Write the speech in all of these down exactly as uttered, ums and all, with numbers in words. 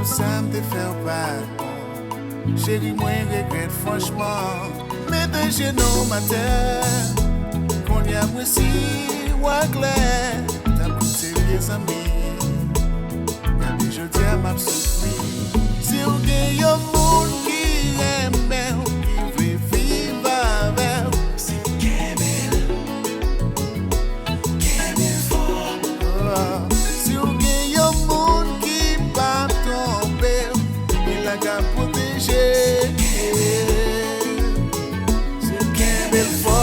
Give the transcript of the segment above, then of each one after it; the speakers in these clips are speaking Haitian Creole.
Sa m te fè w pa t bon. Cheri, mwen regrèt franchman. Mete jenou m atè. Kounye a m resi wè klè. T ap koute vye zanmi. Gade jodi a m ap soufri. Si w gen yon moun ki renmen w, ki vle viv avè w, se kenbe l. Kenbe l fò. Si w gen yon moun ki p ap twonpe w, li la k ap pwoteje. Se kenbe l fò.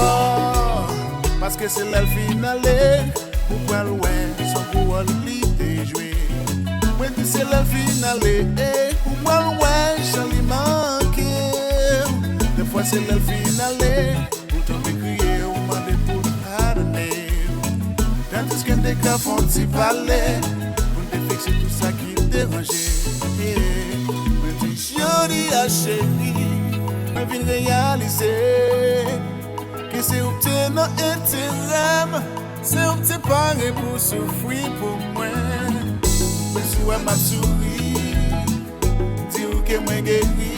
Paske se lè l fin ale, ou pral wè sa pou wòl li te jwe. Mwen di se lè l fin ale, ou pral wè jan li manke w. Defwa se lè l fin ale, ou tonbe kriye, ou mande pou l padone w. Tandiske n te ka fè yon ti pale, pou n te fikse tout sa ki deranje. Mwen di jodi a cheri, mwen vin reyalize ke se ou k te nan enterè m, se ou k te pare pou soufri pou mwen. Mwen sou wè m ap souri, di w ke mwen geri.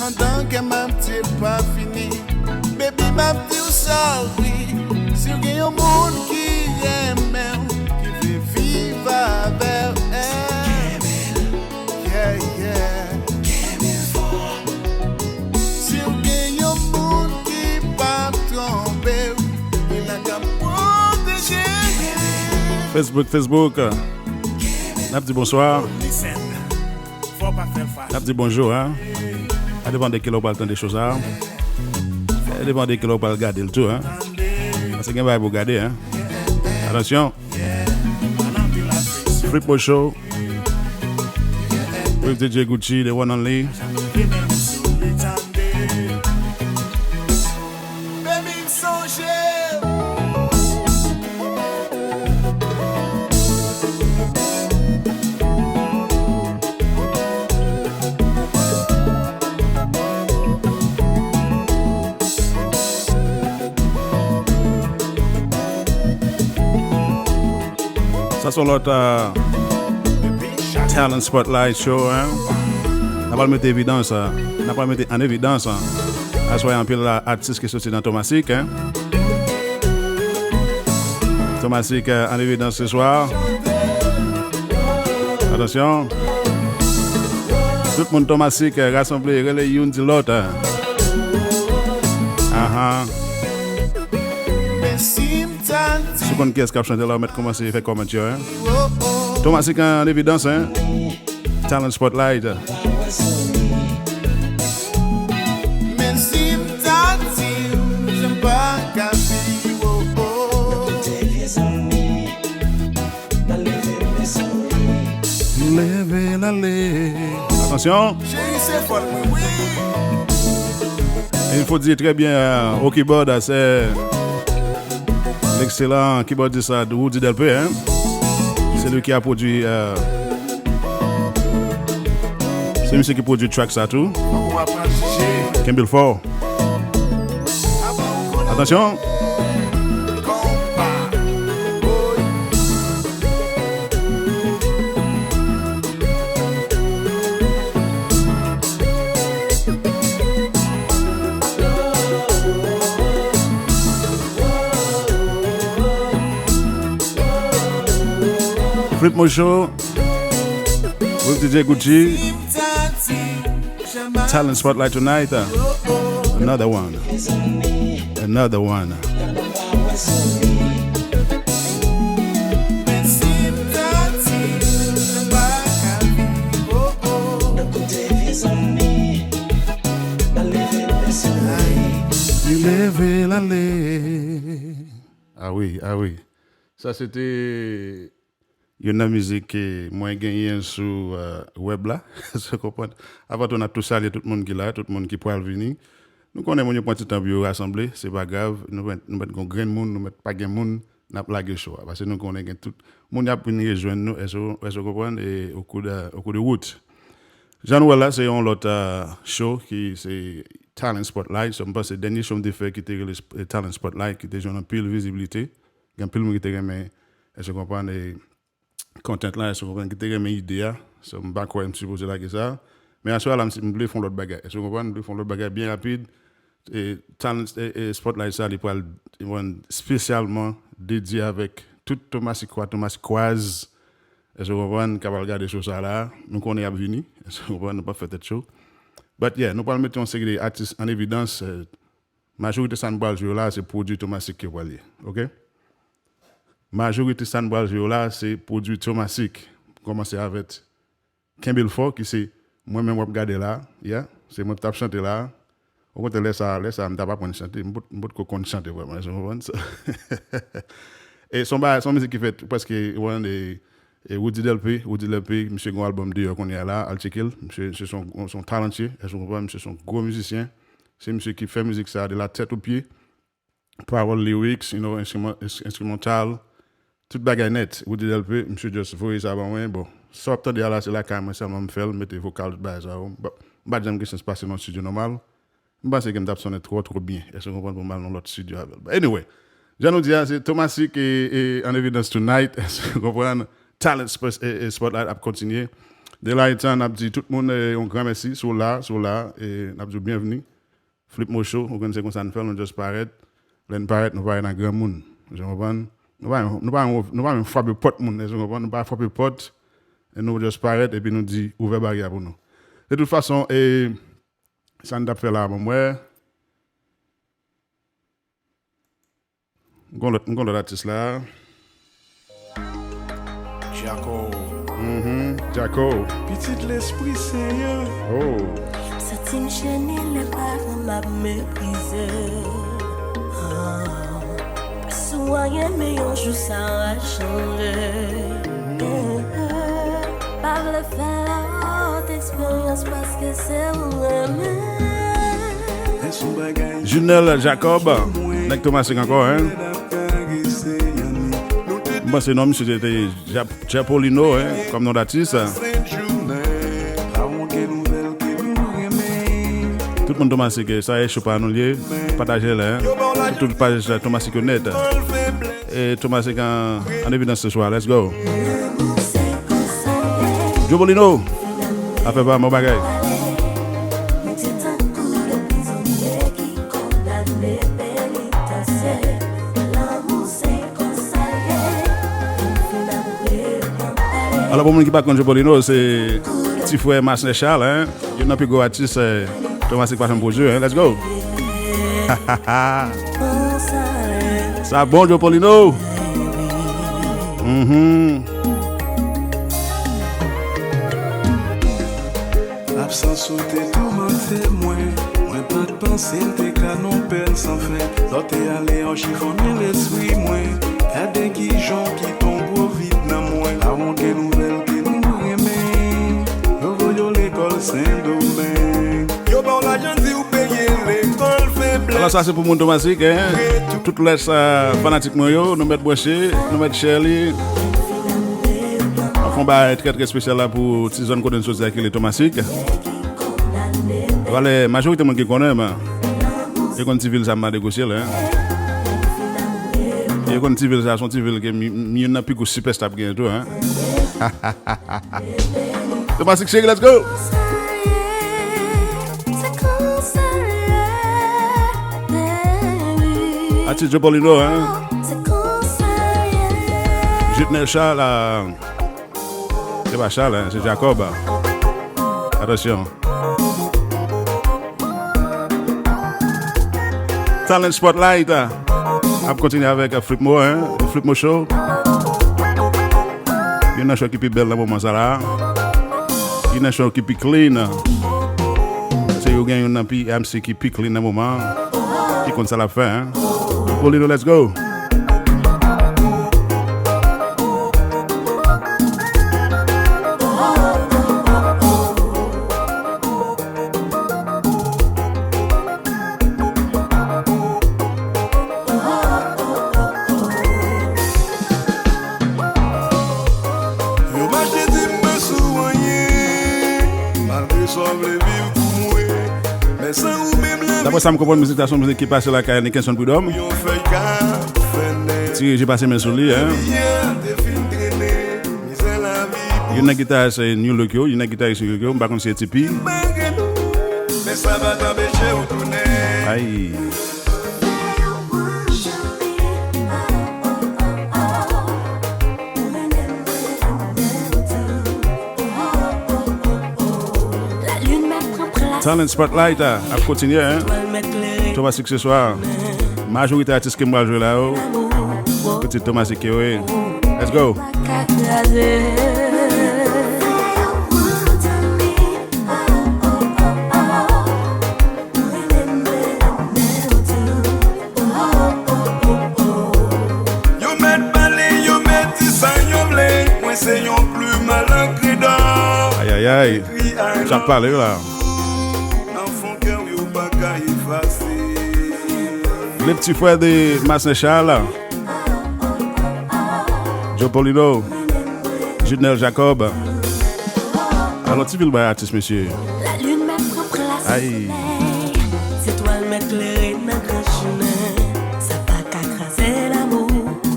Andan kè m ap di l pa fini. Baby, m ap di w sorry. Si w gen yon moun ki renmen w, ki vle viv avè w, yeah, yeah. Si w gen yon moun ki p ap twonpe w, li la k ap pwoteje. Facebook, Facebook. N ap di bonswa. N ap di bonjou, hein. Sa depann de kilè w pral tande cho sa. Sa depann de kilè w pral gade l tou, hein. Paske gen bagay pou gade, hein. Atansyon. Flipmo Show. With D J Gucci, the one only. Baby, m sonje w. Sa se yon lòt, euh, Talent Spotlight Show, hein. N a pral mete evidans, euh, n a pral mete an evidans, hein. Aswè, anpil, euh, atis ki soti nan Thomasik, hein. Thomasik, euh, an evidans se swa. Atansyon. Tout moun Thomasik, euh, rasanble, rele youn di lòt, hein. Ahan. Si w konn kiyès k ap chante la, w mèt kòmanse fè kòmantè yo, hein. Thomasik an evidans, hein. Talent Spotlight. Men si m ta di w, jan m pa ka viv, oh, oh. Leve l ale. Atansyon. Cheri, se fòl mwen, wi. Il faut dire très bien, euh, au keyboard, c'est l'excellent keyboardiste, euh, Rudy Delpé, hein. C'est lui qui a produit, euh, c'est monsieur qui produit track ça tout. Kenbe l fò. Atansyon. Flipmo Show with D J Gucci. Talent Spotlight tonight. Uh, another one. Another one. Li leve l ale. Ah wi, ah wi. Sa se te youn nan mizik ke mwen genyen sou, euh, wèb la. Sa w konprann? Avan tou, n ap tou salye tout moun ki la, tout moun ki pral vini. Nou konnen moun yo pran ti tan pou yo rasanble, se pa grav. Nou mèt, nou mèt gon grenn moun, nou mèt pa gen moun, n ap lage cho a. Paske nou konnen gen tout moun y ap vin rejwenn nou, èske, èske w konprann? E au cours de, au cours de route. Jan nou wè la, se yon lòt, euh, show ki se Talent Spotlight. So, m panse dènye show m te fè ki te rele Sp-, Talent Spotlight, ki te jwenn anpil vizibilite. Gen anpil moun ki te renmen, èske w konprann? E content la, èske w konprann, ki te renmen ide a. So, m pa kwè m sipoze lage sa. Men aswè a la, m, m vle fè yon lòt bagay. Èske w konprann? M vle fè yon lòt bagay byen rapid. E, talent, e, e, spotlight sa, li pral, li pral espesyalman dedye avèk tout Tomasik kwa, Tomasik kwaz. Èske w konprann? K ap al gade show sa la. Nou konnen y ap vini. Èske w konprann? Nou p ap fè tèt cho. But yeah, nou pral mete yon seri de atis an evidans. Eh, majorite sa n pral jwe yo la, se pwodui Tomasik yo pral ye. Oke? Majorite sa n pral jwe yo la, se pwodui Tomasik. Kòmanse avèk Kenbe l fò, ki se mwen menm w ap gade la, yeah, se mwen k t ap chante la. Okontrè, lè sa, lè sa, m t ap aprann chante, m pot, m potko konn chante vrèman, èske w konprann? So, e se yon bagay, se yon mizik ki fèt prèske, e, e, Roody Delpé, Roody Delpé, misye gen yon album deyò kounye a la, al tcheke l, misye, misye se yon, se yon talantye, èske w konprann? Misye se yon gwo mizisyen, se misye ki fè mizik sa de la tèt o pye. Pawòl, lyrics, you know, instrument-, ins-, instrumental, tout bagay nèt. Roody Delpé, misye just voye sa ban mwen. Bon, sa w ap tande a la, se lakay mwen sèlman m fè l, m mete vokal, tout bagay sa yo. Bon, m pa t janm gen chans pase nan studio nòmal. M panse ke m t ap sonnen twò, twò byen. Èske w konprann, pou m al nan lòt studio avè l? But anyway, jan nou di a, se Tomasik e, e, an evidence tonight. Èske w konprann? Talent Spot-, e, e, Spotlight ap kontinye. Delighton ap di tout moun, e, yon gran mèsi. Si w la, si w la, e, n ap di w byenvni. Flip Mo Show, ou konn se konsa n fè l, nou just parèt. Lè n parèt, nou parèt an granmoun. Èske w konprann? Nou pa, nou pa, nou pa menm frape pòt moun, èske w konprann? Nou pa frape pòt, e nou just parèt, epi nou di, ouvè baryè pou nou. De tout fason, e, sa n t ap fè la, ban m wè. M gon lòt, m gon lòt atis la. Djako. Mhm, Djako. Pitit Lespri Senyè. Oh. Santi m chene lè paran m ap meprize. Ah. Si w renmen yon jou sa va chanje. Mhm. Pa vle fè lòt eksperyans paske se ou renmen. Junel Jacob, nèg Tomasik ankò, hein? M panse non, misye te, te Jap-, Japolino, hein, kòm non datis. Tout moun Tomasik, sa e cho pa nou l ye, pataje l, hein. Tout paj Tomasik yo nèt. E Tomasik an, an evidans se swa, let's go. Joe Paulino, afè pa mò bagay. Alò, pou moun ki pa konn Joe Paulino, se ti frè Masnè Charles, hein? Youn nan pi gwo atis, eh, Tomasik pa janm pwodui, hein? Let's go! Sa bon, Joe Paulino! Mhm. Absans ou te toumante mwen. Mwen pa t panse m te ka nan pèn san fen. Lè w te ale, w chifonnen lespri mwen. Gade kijan w kite yon gwo vid nan mwen. Pa w gen nouvèl ke nou renmen. Yo voye w lekòl Sendomeng. Yo ba w lajan, di w peye lekòl feblès. Alò, sa se pou moun Tomasik, hein? Tout lès, euh, fanatik mwen yo, nou mèt branche, nou mèt share li. N ap fè yon bagay trè, trè espesyal la pou ti zòn kote n soti a ki rele Tomasik. Valè, majorite moun ki konnen m, yo konn ti vil sa m pa negosye l, hein. Yo konn ti vil sa, se yon ti vil ke m, m youn nan pi gwo sipèsta ap genyen tou, hein. Tomasik cheri, let's go! Atis Joe Paulino, hein? Jitnel Charles, se pa Charles, hein, se Jacob. Atansyon. Talent Spotlight, ah, ap kontinye avèk, ah, Flip Mo, hein, Flip Mo Show. Youn nan show ki pi bèl nan moman sa la. Youn nan show ki pi clean. Se yo gen youn nan pi M C ki pi clean nan moman. Ki konn sa l ap fè, hein. Paulino, let's go. Yo mache di m pa sou anyen, malgre sa w vle viv pou mwen. Men san ou menm la. Daprè sa m konprann, mizik sa se yon mizik ki pase lakay Nickenson Prud'homme. Yon fèy ka fè nèg. Ti Reji pase men sou li, hein. Lè biyè te fin trennen, mizè Youn nan gitaris, eh, New Look yo, youn nan gitaris New Look yo, m pa konn si se T P. Men sa pa t anpeche w tounen. Ay. Talent Spotlight, ah, ap kontinye, hein. Thomasik se swa. Majorite atis ke m pral jwe la yo, pitit Thomasik yo ye. Let's go. Yo mèt pale, yo mèt di sa yo vle. Mwen se yon plim a lankri dò. Ay, ay, ay. Sa ap pale la. Nan fon kè w yo pa ka efase. Le petit frère de Masner Charles, Joe Paulino, Judnel Jacob. Alò, ti vil bay atis, mesye. Ay. Zetwal mèt klere nan gran chimen. Sa pa ka kraze lanmou.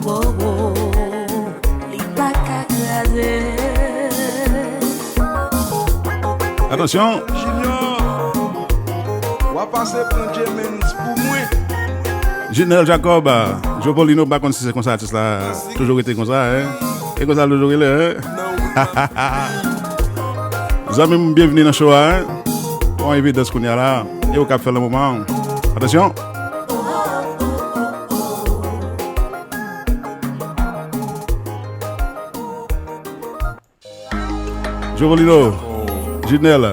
Wo, wo. Li pa ka kraze. Atansyon. Junior, w a pase pran J-Mans pou mwen. Judnel Jacob, Joe Paulino, m pa konn si se konsa atis la toujou rete konsa, hein? E konsa l toujou rele, hein? Zanmi m, byenvini nan show a, hein? Yon evidans kounye a la. E ou k ap fè nan moman an. Atansyon. Jovolino, Jidnel,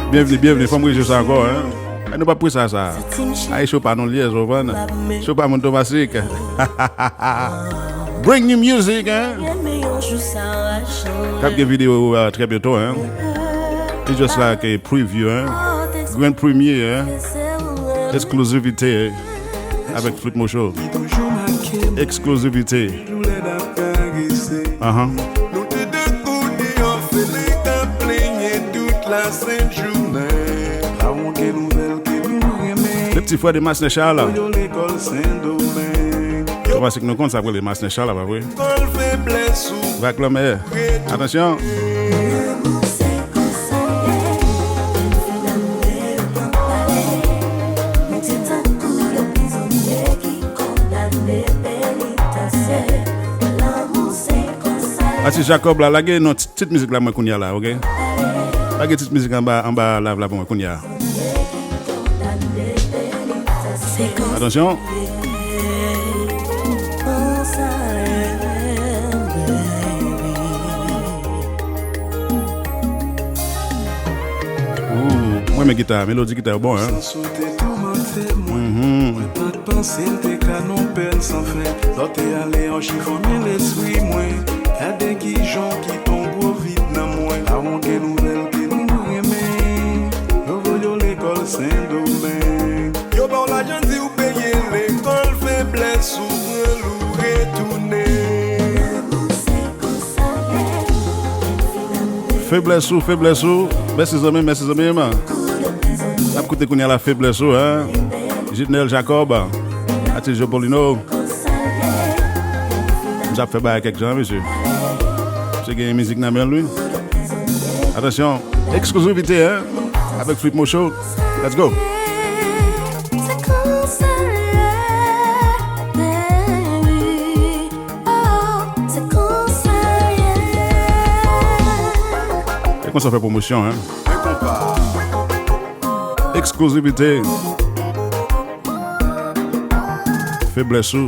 byenvni, byenvni, fò m rejwi sa ankò, hein. E nou p ap prese a sa. Ay, show pa nou l ye, ou konprann? Show pa moun Tomasik. Bring new music, hein. K ap gen videyo, euh, trè byento, hein. Li just like a preview, hein. Grand premiere, hein. Eksklizivite, hein. Avèk Flip Motion. Eksklizivite. Ahan. Le petit frère de Masner Charles. Tomasik nou konn sa k rele Masner Charles, pa vre? Vag lanmè. Atansyon. Atis Jacob la, lage non tit mizik la mwen kounye a la, ok? Lage tit mizik anba, anba live la pou mwen kounye a. Atansyon. Ooh, mwen renmen gita, melodi gita yo bon, hein. Mhm. Panse l te ka nan pèn san fen. Lè w te ale, w chifone lespri mwen. Gade kijan w kite yon gwo vid nan mwen. Pawon ke nouvèl ke nou renmen. Yo voye w lekòl Sendomeng. Yo ba w lajan, di w peye lekòl feblès ou, pran l ou retounen. Feblès ou, feblès ou. Mèsi zanmi m, mèsi zanmi m. N ap koute kounye a la feblès ou, hein. Jidnel Jacob, atis Joe Paulino. Misye ap fè bagay kèk jan, mesye. Misye gen mizik nan men l, wi. Atansyon, eksklizivite, hein. Avèk Flip Motion. Let's go. E konsa w fè pwomosyon, hein. Eksklizivite. Feblès ou,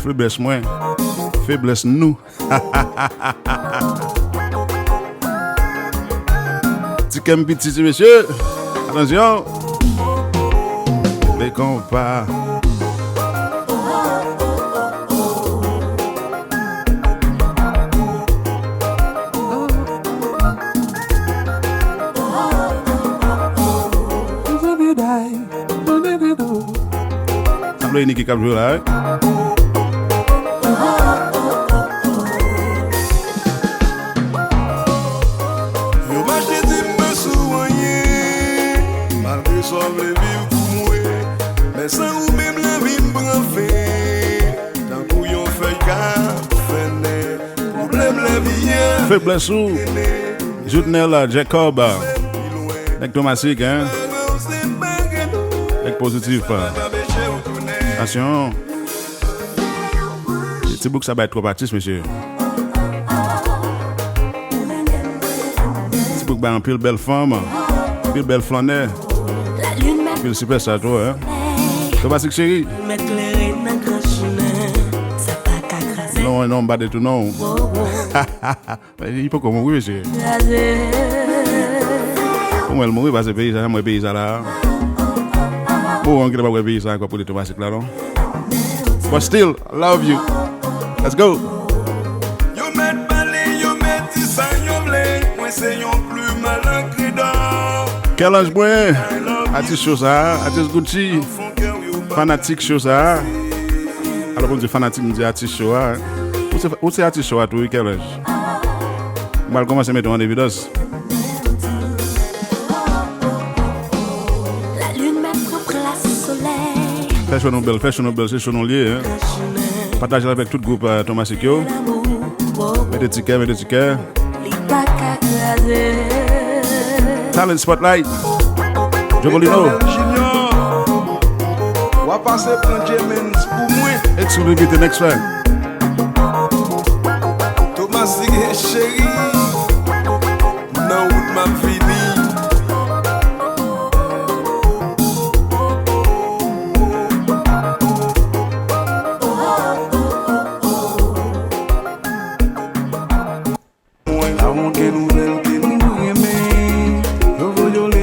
feblès mwen, feblès nou. Ti kè m piti, ti mesye. Atansyon. Le konpa. Sa vle Niki k ap jwe la, wi. Yo mache di m pa sou anyen, malgre sa w vle viv pou mwen. Men san ou menm lavi m pran fen, tankou yon fèy k ap fènen. Pwoblèm lè Feblès ou. Joutnel Jacob. Nèg Tomasik, hein? Nèg pozitif. Atasyon. Ti bouk sa bay twòp atis, mesye. Ti bouk bay anpil bèl fanm, anpil bèl flannè, anpil sipèsta tou, hein. Tomasik cheri. Non, non, m pa detounen w. Men li poko mouri, mesye. Pou mwen, l mouri, paske peyi sa, jan m wè peyi sa la. Bon, m gentan pa wè peyi sa ankò pou li Tomasik la, non. But still, I love you. Let's go. Yo mèt pale, yo mèt di sa yo vle. Mwen se yon plim a lankri dò. Kèl anj mwen, atis cho sa, atis Gucci, fanatik cho sa. Alò, pou m di fanatik, m di atis cho a. Ou se, ou se atis cho a tou, wi, Kèl anj. M pral kòmanse mete w an evidans. Fè cho nou bèl, fè cho nou bèl, se cho nou l ye, hein. Pataje l avèk tout gwoup, euh, Tomasik yo. Mete ti kè, mete ti kè. Talent Spotlight. Jobolino. Junior. W a pase pran J-Mans pou mwen. Exclusivity next track. Tomasik cheri. Nan wout m ap vini.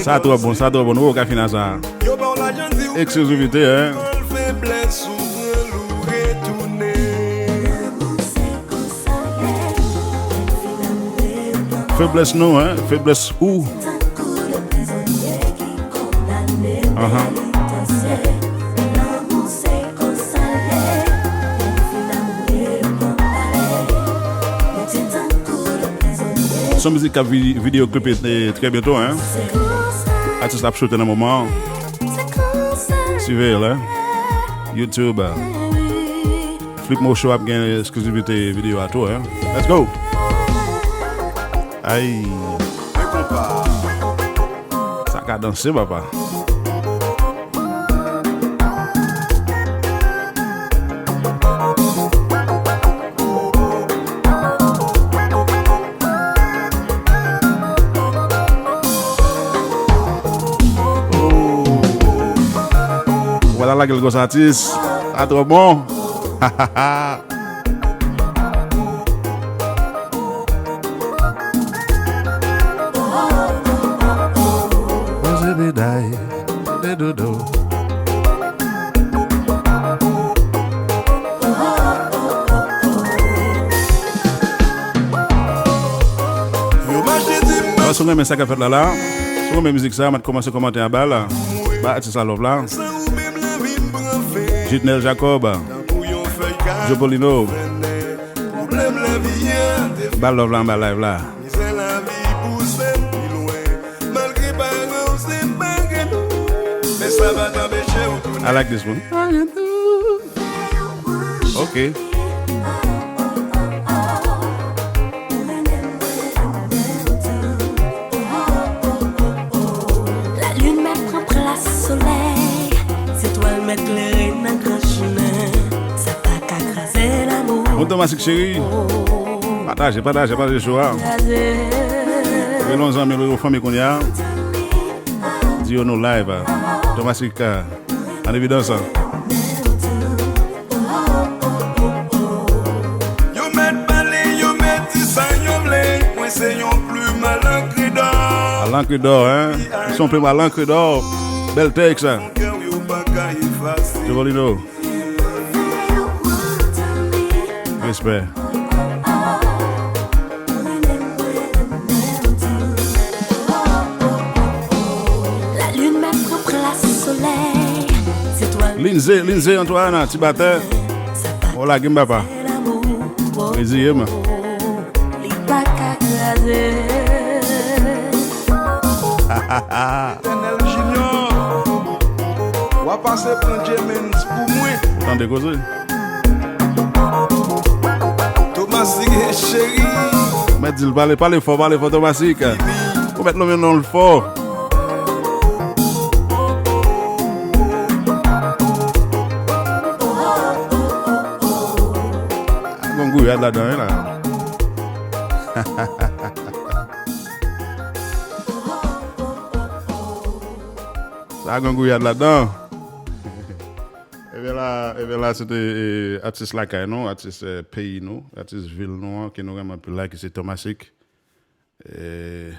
Sa twò bon, sa twò bon. Nou ka fin a sa. Eksklizivite, hein. Feblès nou, hein? Feblès ou? Ahan. Se yon mizik k ap vi-, videyo klipe, eh, trè byento, hein? Atis la ap choute nan moman an. Siveye l, hein? YouTube. Flip Mo Show ap gen eksklizivite videyo a tou, hein? Let's go! Ay! Sa ka danse, papa. Ou pa ta lage l konsa, atis. Sa twò bon. Poze meday, de dodo. Bon, si w renmen sa k ap fèt la la, si w renmen mizik sa, mèt kòmanse kòmante anba la. Ba atis la love la. Jitnel Jacob, Jopolino. Ba love la anba live la. I like this one. Ok. Lalin mèt pran plas solèy, zetwal mèt klere nan gran chimen. Sa pa ka kraze lanmou. Bon, Tomasik cheri, pataje, pataje, pataje show a. Rele yon zanmi, rele yon fanmi kounye a. Di yo nou live. Tomasik an evidans. Yo mèt pale, yo mèt di sa yo vle. Mwen se yon plim a lankri dò. A lankri dò, hein? Se yon plim a lankri dò. Bèl tèks. Jopolino. Respè. Lindsay, Lindsay Antoine, ti batè. Ou lage m, papa. Reziye m. Etènèl Junior, w a pase pran J-Mans pou mwen. Ou tande koze? Tomasik cheri, Di l pale, pale fò, pale fò, Tomasik. Ou mèt lonmen non l fò. Gon gouyad ladan, wi, la. Sa gon gouyad ladan. Ebyen la, ebyen la, se te, eh, atis lakay nou, atis, eh, peyi nou, atis vil nou an, ke nou renmen anpil la, ki se Tomasik. Eh,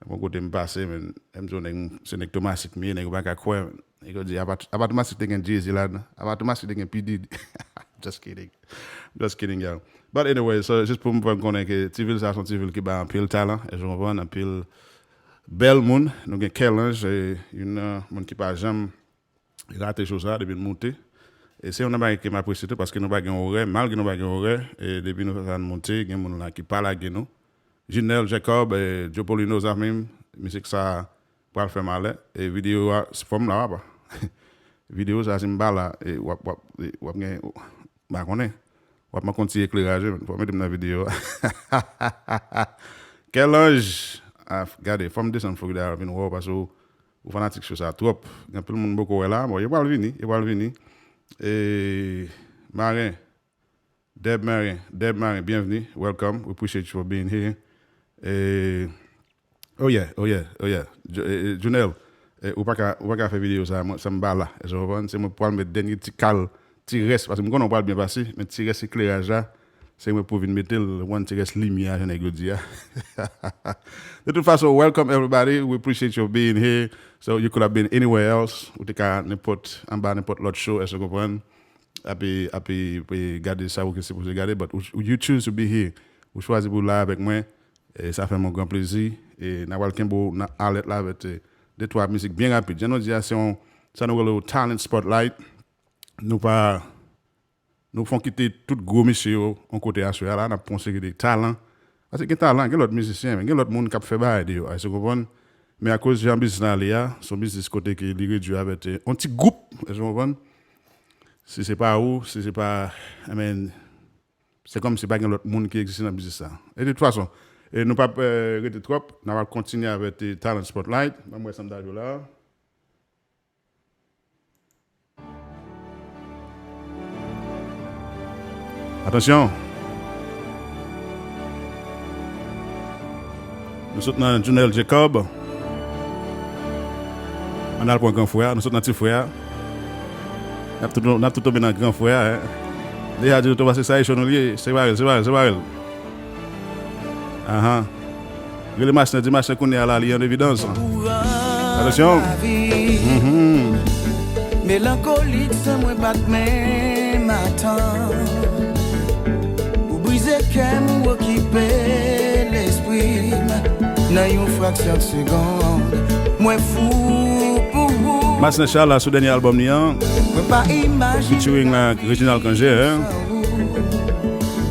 bon kote m pase, men, m di w, nèg, se nèg Tomasik m ye, nèg ou pa ka kwè. Nèg yo di, apa, apa Tomasik te gen Jay-Z ladan, apa Tomasik te gen P. Diddy. Just kidding. Just kidding, y'all. But anyway, so, jis pou m fè n konnen ke ti vil sa, se yon ti vil ki bay anpil talan, èske w konprann, anpil bèl moun. Nou gen Kèlanj, eh, youn nan moun ki pa janm rate show sa depi n moute. E se youn nan bagay ke m apresye tou, paske nou pa gen orè, malgre nou pa gen orè, e depi nou fè sa n moute, gen moun la ki pa lage nou. Junel Jacob, e Jopolino, zanmi m, mizik sa pral fè malè. E videyo a, fò m la, papa. Videyo sa, si m pa la, e w ap, w ap, e w ap gen, m pa konnen. W ap manke yon ti ekleraj, wi, men. Fò w mete m nan videyo a. Kèlanj! Ah, gade, fò m desann Florida vin wè w, paske w, ou fanatik show sa twòp. Gen anpil moun m poko wè la. Bon, yo pral vini, yo pral vini. E, Maren, Deb Maren, Deb Maren, bienvenue, welcome. We appreciate you for being here. E, oh yeah, oh yeah, oh yeah. Ju-, e, e, Junel, e, ou pa ka, ou pa ka fè videyo sa, mwen, san m pa la. Èske w konprann? Se mwen pral met dènye ti kal, ti rès, paske m konnen w pral byen pase, men ti rès ekleraj la, se mwen pou vin mete l, wan ti rès limyè a, jan nèg yo di a. De toute façon, welcome everybody. We appreciate you being here. So you could have been anywhere else. Ou te ka nenpòt, anba nenpòt lòt show, èske w konprann? Ape, ape, ape gade sa ou te sipoze gade, but ou, you choose to be here. Ou chwazi pou w la avèk mwen. E sa fè m yon gran plezi. E n a pral kenbe w nan alèt la avèk, e, de twa mizik byen rapid. Jan nou di a, se yon, sa nou rele yon talent spotlight. Nou pa, nou fon kite tout gwo mesye yo yon kote aswè a la, n ap pran yon seri de talan. Paske gen talan, gen lòt mizisyen, men gen lòt moun k ap fè bagay deyò a, èske w konprann? Men akoz jan biznis la ale a, se yon biznis kote ke li redui avèk, e, yon ti gwoup, èske w konprann? Si se pa ou, si se pa, I mean, se kòmsi pa gen lòt moun ki egziste nan biznis sa. E de tout fason, e nou p ap, e, rete twòp, n a pral kontinye avèk, e, Talent Spotlight. Ban m wè sa m ta jwe la. Atansyon. Nou sot nan Junel Jacob. Ann al pran gran frè a. Nou sot nan ti frè a. N ap tou, n ap tou tonbe nan gran frè a, en. Deja di nou tou pase sa e cho nou li ye. Se pa rèl, se pa rèl, se pa rèl. Ahan. Rele Masnè, di Masnè kounye a la, li an evidans. Atansyon. Mhm. Melankolik san mwen bat menm atan. Ou brize kè m, ou okipe lespri m. Nan yon fraksyon de segonn, mwen fou pou ou. Masnè Chala sou dènye albòm li an. Mwen pa imajine. Featuring la Reginald Cangé, hein?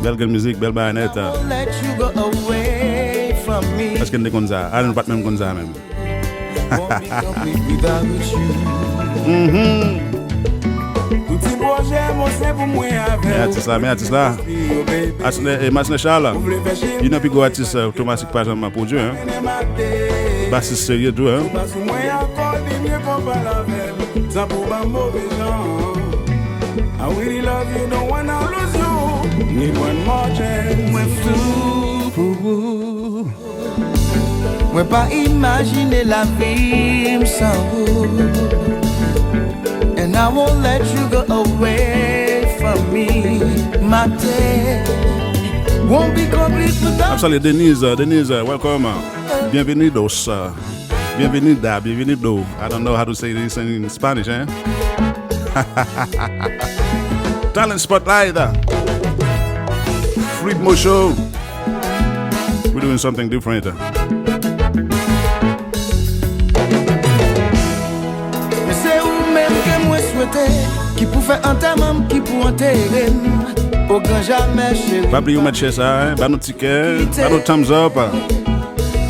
Bèl grenn mizik, bèl bagay nèt. I won't let you go away from me. Èske n te konn sa? A, nou pa t menm konn sa menm. Won't be complete without you. Mhm. Tout ti pwojè mwen se pou mwen avè w. Men atis la, men atis la. Masnè, e, Masnè Chala. Youn nan pi gwo atis, e, Tomasik pa janm pwodui, en. Basis serye tou, en. Sou mwen ankò, li mye konpare avè m. Tanpri w ban m move jan. I really love you, don't wanna lose you. Need one more chance. Mwen fou pou ou. Mwen pa imajine lavi m san ou. And I won't let you go away from me. Maten won't be complete without. N ap salye Denise, Denise, welcome. Bienvenidos. Bienvenida, bienvenido. I don't know how to say this in Spanish, eh? Talent Spotlight. Fluid Mo Show. We're doing something different. Men se ou menm ke mwen swete, ki pou fè antèman m, ki pou antere m. O gran jamè, cheri. Pa bliye ou mèt chè sa, hein? Ba nou tikè, ba nou thumbs up.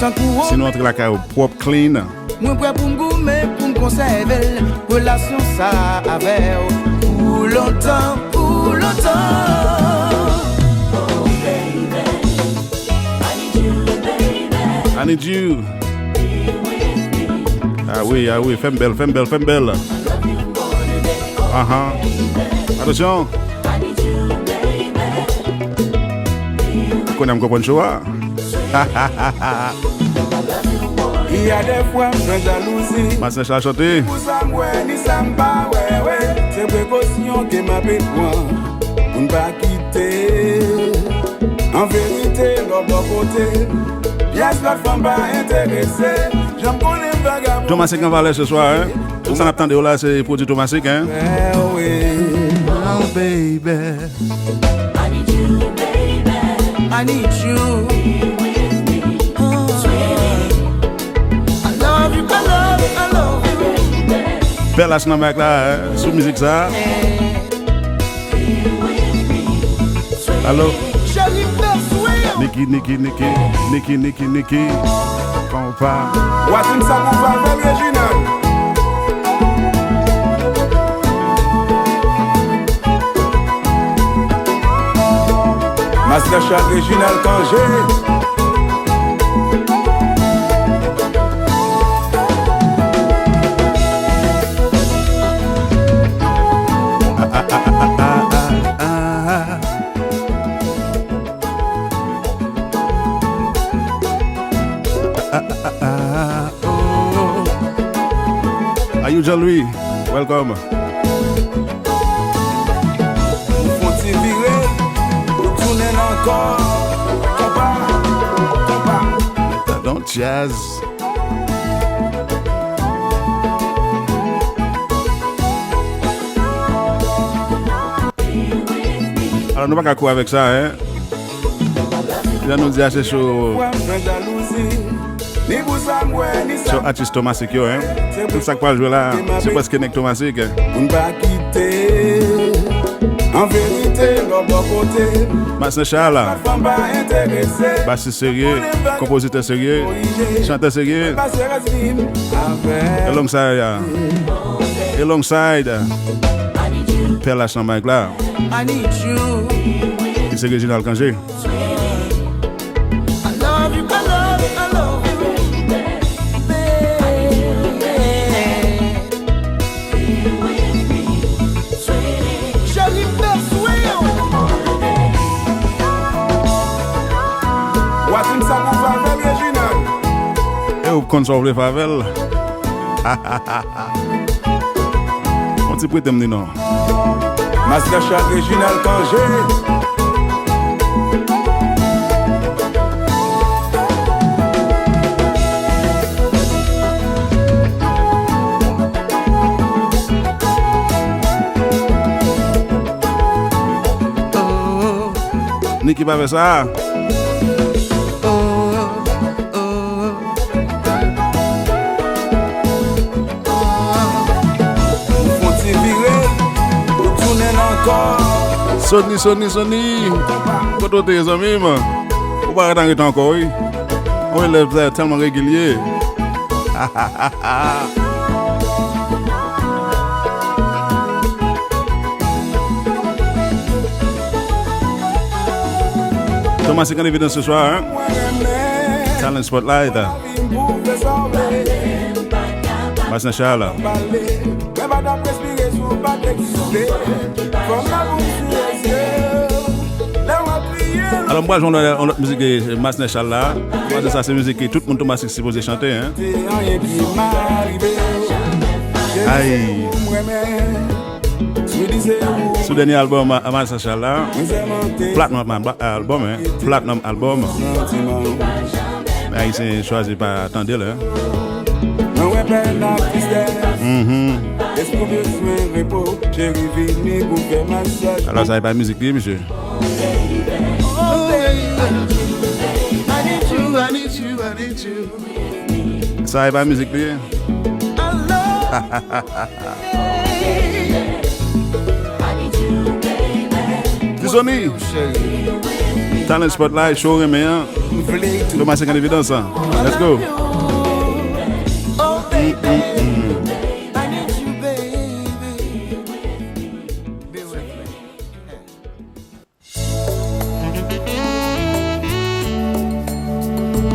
Tankou si nou antre lakay ou pwòp, clean. Mwen prè pou m goumen, pou m konsève l, relasyon sa avè w pou lontan, pou lontan. Oh, baby. I need you. Ah wi, ah wi, fè m bèl, fè m bèl, fè m bèl. Ahan. Atansyon. Kounye a m konprann cho a. Gen de fwa m pran jalouzi. Mas Nèch la chante. Ni pou sa m wè, ni sa m pa wè, wè. Se prekosyon ke m ape pran pou n pa kite. An verite, lè w bò kote m, pyès lòt fanm pa enterese. Jan m konnen m vagabon. Thomasik an valè se swa, hein? Tout sa n ap tande yo la, se pwodui Thomasik, hein? Eh wi. Oh, baby. I need you, baby. I need you. Be with me, sweetie. I love you, I love you, I love you. Pè Lach nan mic la, hein, sou mizik sa. Alo? Cheri m bezwen w. Niki, Niki, Niki, Niki, Niki, Niki. Konpa. Wa di m sa pou Favell Reginald. Master Chal Reginald Cangé. Ayou Jean Louis, welcome. Nou fè yon ti vire, nou tounen ankò. Konpa, konpa. Don't jazz. Alò, nou pa ka kouri avèk sa, hein? Jan nou di a, se cho. Cho atis Thomasik yo, hein? Tout sa k pral jwe la, se prèske nèg Thomasik, hein? Pou n pa kite. An verite, lè w bò kote m, Mas Nèch la. Fanm pa enterese. Basis serye, konpozitè serye, chantè serye. Pase rès vi m avè. Alongside, uh, alongside, uh, Pè Lach nan mic la. I need you. Ki se Reginald Cangé. I love you, I love you, I love you, baby. Cheri m bezwen w. Wa di m sa pou Favell Reginald. E ou konn sa w vle Favell. Yon ti prete m li non. Master Chal Reginald Cangé. Niki pa fè sa. Nou fè yon ti vire, nou tounen ankò. Sony, Sony, Sony. Kote w te ye, zanmi m? Ou pa gentan ret ankò, wi. Ou elèv tèlman regilye. Thomasik an evidans se swa, hein? Talent Spotlight. Mas Nèch la. Alò, m pral jwenn yon lòt mizik de Mas Nèch la. Paske sa se mizik ke tout moun Thomasik sipoze chante, hein. Ay. Sou dènye albòm a, a Mas Nèch la, Platinum albòm, hein, Platinum albòm. Men Ayisyen chwazi pa tande l, hein. Mwen wè pèn ak tristès. Mhm. Espri w bezwen repo, cheri vini pou fè masaj. Alò, sa e pa mizik li ye, mesye. Oh, baby. I need you, I need you, I need you. Sa e pa mizik li ye. Tizoni. Talent Spotlight, show renmen an. Thomasik an evidans an. Let's go. Mm, mm, mm.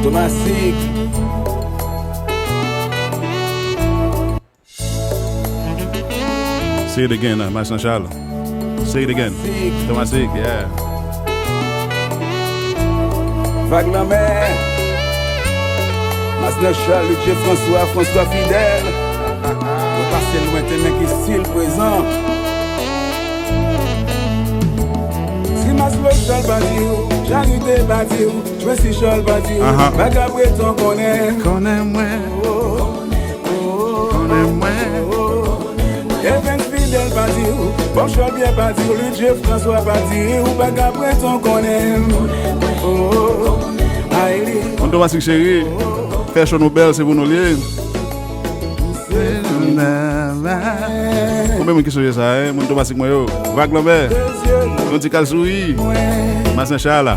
Masik. Say it again, uh, Mas Nan Chal. Say it again. Tomasik, yeah. Vag Lanmè. Mas Nan Chal, Ludger François, François Fidèle. Mwen pase lwen, te men ki stil prezan. Si Mas Nan Chal pa di w, Janite pa di w, Tracy Charles pa di w, Aha. Bagay Breton konnen. Konnen mwen. Konnen mwen. Evens Fidel pa di w, Bob Cholbier pa di w, Ludger François pa di w, Bagay Breton konnen. Oh, Ayli. Moun Tomasik cheri, fè cho nou bèl, se pou nou l ye. Konbyen moun ki sonje sa, hein? Moun Tomasik mwen yo. Vag Lanmè. Yon ti kal souri. Mas Nan Chal.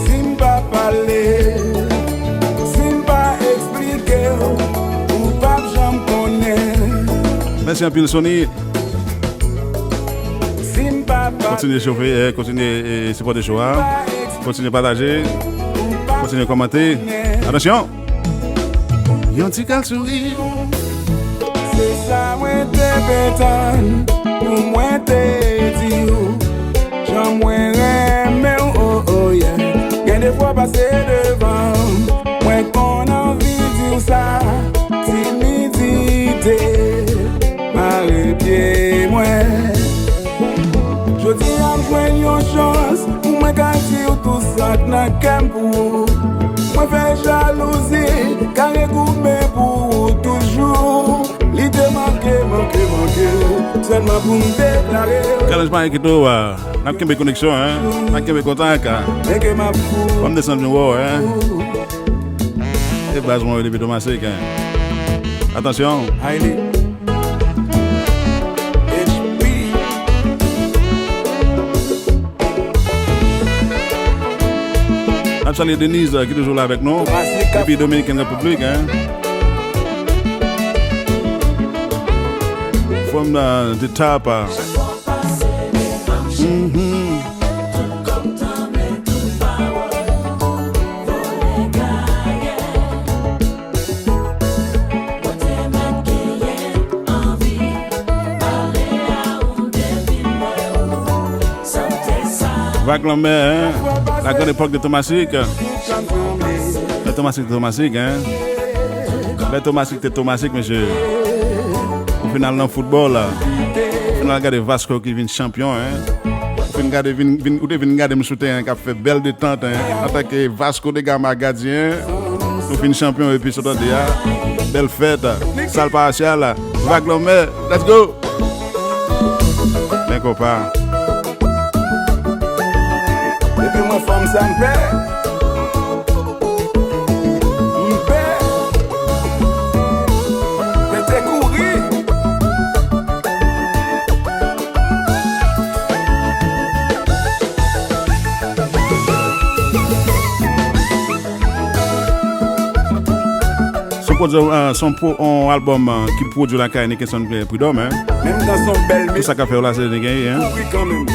Si m pa pale, si m pa eksplike w, ou p ap janm konnen. Mèsi anpil, Sony. Si m pa pale, Kontinye chofe, eh, kontinye, eh, sipòte cho a. Kontinye pataje. Kontinye kòmante. Atansyon! Yon ti kal souri. Se sa mwen te pe tann pou mwen te di w jan mwen renmen w, oh, oh, yeah. Gen de fwa w pase devan m, mwen konn anvi di w sa, timidite mare pye mwen. Jodi a m jwenn yon chans pou mwen ka di w tou sa k nan kè m pou ou. Mwen fè jalouzi kare goumen pou ou toujou. Li te manke, manke, manke sèlman pou m deklare. Kalaj pa enkyete w, n ap kenbe koneksyon, hein? N ap kenbe kontak. Men ke m ap fou. Ban m desann vin wè w, hein? E baz mwen yo depi Tomasik, hein? Atansyon. Hailey. H P. N ap salye Denise, ki toujou la avèk nou. Tomasik. Depi Dominiken Repiblik, hein? From, uh, the top, uh, mhm. Vag Lanmè, hein? La grande époque de Tomasik. Lè Tomasik te Tomasik, hein? Lè Tomasik te Tomasik, mesye. Ou fin al nan foutbòl la. Ou fin al gade Vasco ki vin chanpyon, hein? Ou fin gade, vin, vin, ou te vin gade m sou teren k ap fè bèl detant, hein? Antanke Vasco de Gama gadyen, nou fin chanpyon epi sot ande a. Bèl fèt. Sal pasyal. Vag Lanmè. Let's go! Men konpa. Depi mwen fanm sa m pè. M pè. Mete kouri. Se yon pwodui-, eh, se yon pwo-, yon albòm, eh, ki pwodui lakay Nickenson, eh, Prud'homme, hein. Menm dan son bèl. Tout sa k ap fè yo la, se li genyen, hein. Kouri kanmenm.